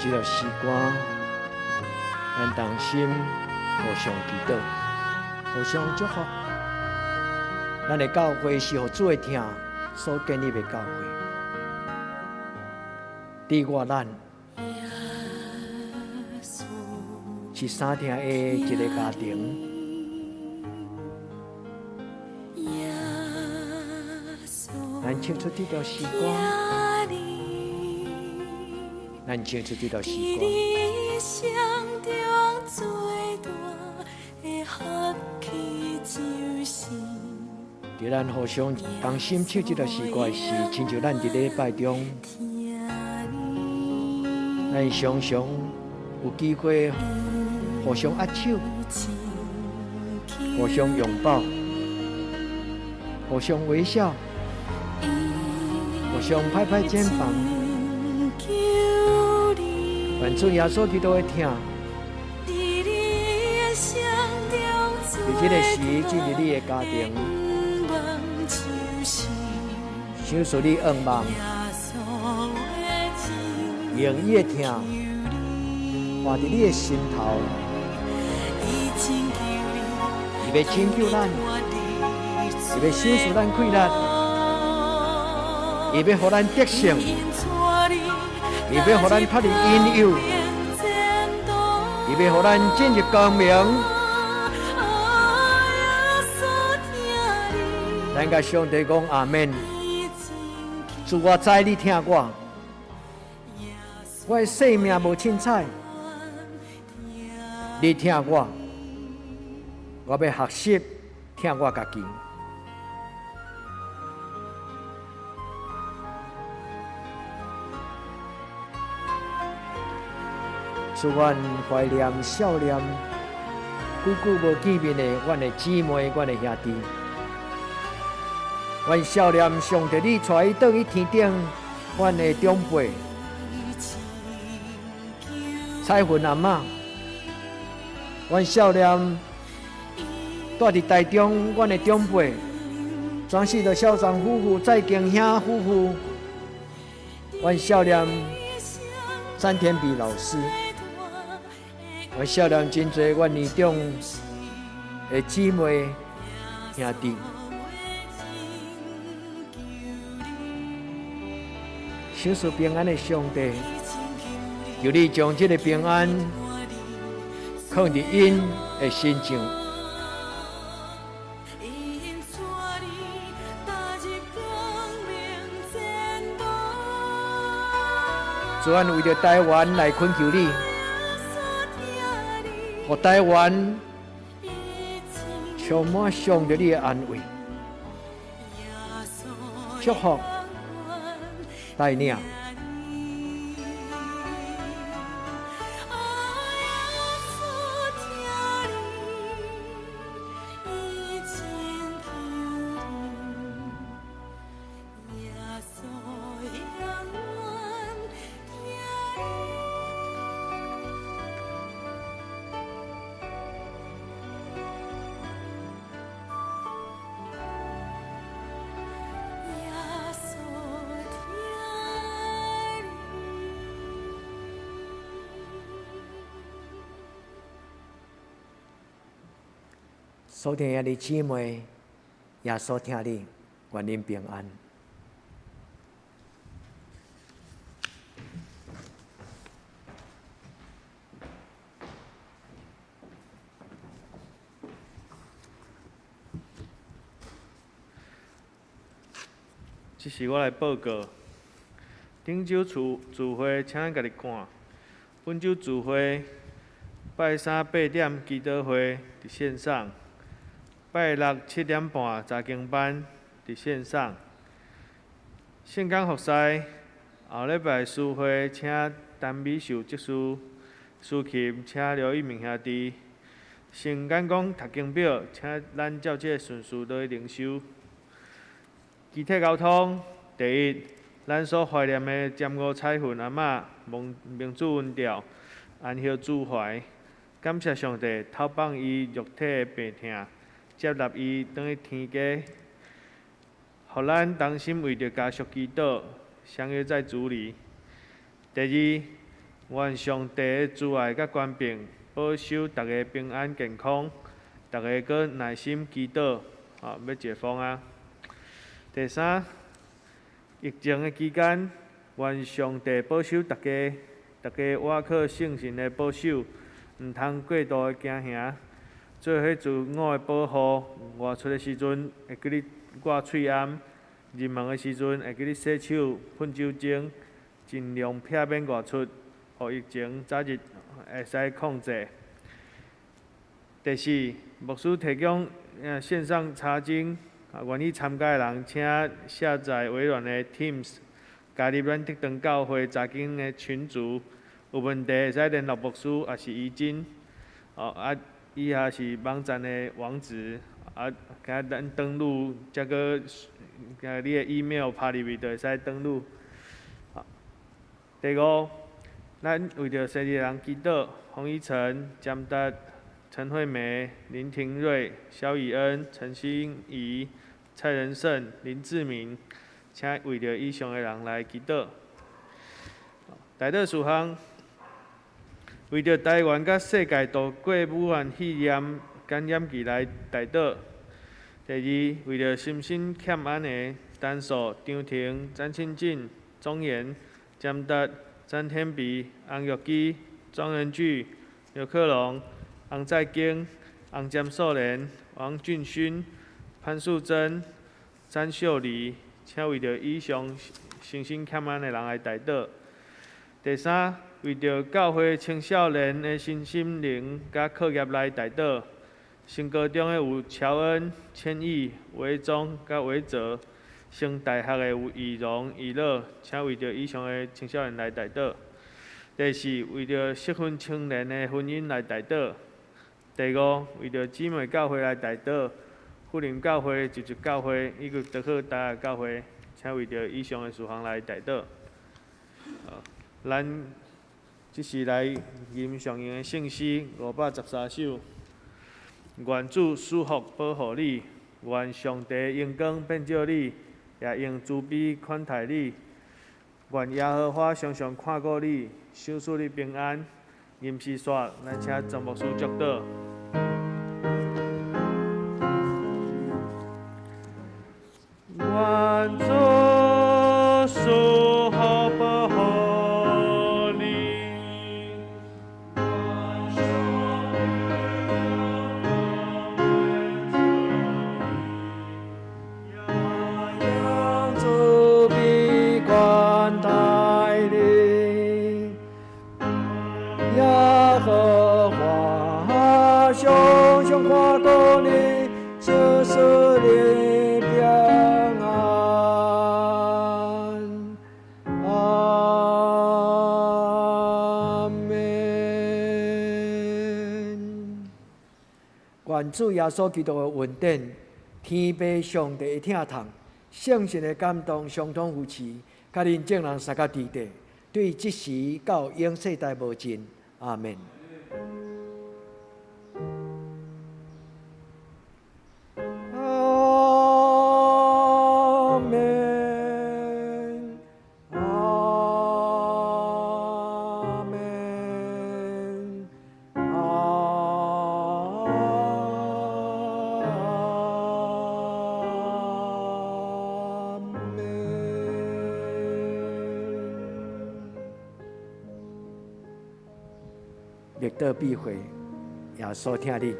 這條詩歌，咱同心互相祈禱，互相祝福。咱的教會是予主的疼所建立的教會。你我咱是三疼的一个家庭。咱唱出這條詩歌。咱唱出這條詩歌。佇咱互相同心唱這條詩歌時，親像咱佇禮拜中，咱常常有機會互相握手、互相擁抱、互相微笑、互相拍拍肩膀。願主耶穌基督的疼，佇這个時進入你的家庭，賞賜你願望，用伊的疼掛佇你的心頭，伊欲拯救咱，伊欲賞賜咱快樂，伊欲予咱得勝，伊欲予咱脫離引誘，伊欲予咱進入光明。咱共上帝講阿們。主，我知你疼我，我的生命無凊彩，你疼我，我欲學習疼我家己。主，阮懷念少年，久久無見面的阮的姊妹、阮的兄弟。阮少年上帝，你帶伊轉去天頂，阮的長輩彩雲阿嬤。阮少年住佇台中，阮的長輩莊世德校長夫婦、蔡景兄夫婦。阮少年詹天比老師，阮少年真濟，阮年長的姊妹兄弟。賞賜平安的上帝，求你將這个平安放佇𪜶的身上。主，阮為著台灣來懇求你，予台灣充滿上帝你的安慰、祝福、帶領。所聽的姊妹，耶穌疼你，願恁平安。這是我來報告。頂週聚會，請咱家己看。本週聚會，拜三8點祈禱會佇線上，拜六7點半查經班佇線上。聖工服侍後禮拜司會請陳美秀執事，司琴請劉一鳴兄弟。聖簡講讀經表，請咱照這个順序來靈修。肢體溝通，第一，咱所懷念的詹吳彩雲阿嬤，蒙民主恩召，安息主懷，感謝上帝透放伊肉體的病痛，接納伊轉去天家，予咱同心為著家屬祈禱，相約在主裡。第二，願上帝的慈愛佮權柄保守逐家平安健康，逐家閣耐心祈禱，吼，欲解封啊！第三，疫情的期間，願上帝保守逐家，逐家倚靠聖神的保守，毋通過度的驚嚇，做伙自我的保護。外出的時陣會記得掛喙罨，入門的時陣會記得洗手、噴酒精，盡量避免外出，予疫情早日會使控制。第四，牧師提供線上查經。願意參加的人，請下載微軟的 Teams，加入咱德長教會查經的群組。有問題會使聯絡牧師，抑是怡珍。哦，啊，以下是網站的網址，啊，今咱登錄，才閣，共你的 email 拍入去，就會使登錄。第五，咱為著生日的人祈禱，洪一晨、江達、陳惠美、林廷瑞、蕭以恩、陳欣怡、蔡仁勝、林志明，請為著以上的人來祈禱。代禱事項，為著台灣佮世界度過武漢肺炎感染期來代禱。第二，為著心身欠安的陳素、張婷、詹清進、鍾岩、江達、詹天比、洪玉基、莊仁巨、劉克龍、洪在京、洪占素蓮、王俊勳、潘素珍、詹秀麗，請為著以上身心欠安的人來代禱。第三，為著教會青少年的身心靈佮課業來代禱。升高中的有喬恩、千億、維忠佮維澤；升大學的有以榮、以樂，請為著以上的青少年來代禱。第四，為著適婚青年的婚姻來代禱。第五，為著姊妹教會來代禱，富林教會、集集教會以及德賀大教會，請為著以上的事項來代禱。咱這時來吟上用的聖詩513首。願主賜福保護你，願上帝榮光遍照你，也用慈悲款待你。願耶和華常常看顧你，賞賜你平安。吟詩煞，咱請莊牧師祝禱。願主賜福保護你。願上帝榮光遍照你，也用慈悲款待你。耶和華常常看顧你，賜賜你平安。阿們。願主耶穌基督的恩典，天父上帝的疼痛，聖神的感動，相通扶持，佮恁眾人相佮佇底，對這時到永世代無盡。阿們。阿們，阿們，阿們。默禱必會，耶穌疼恁。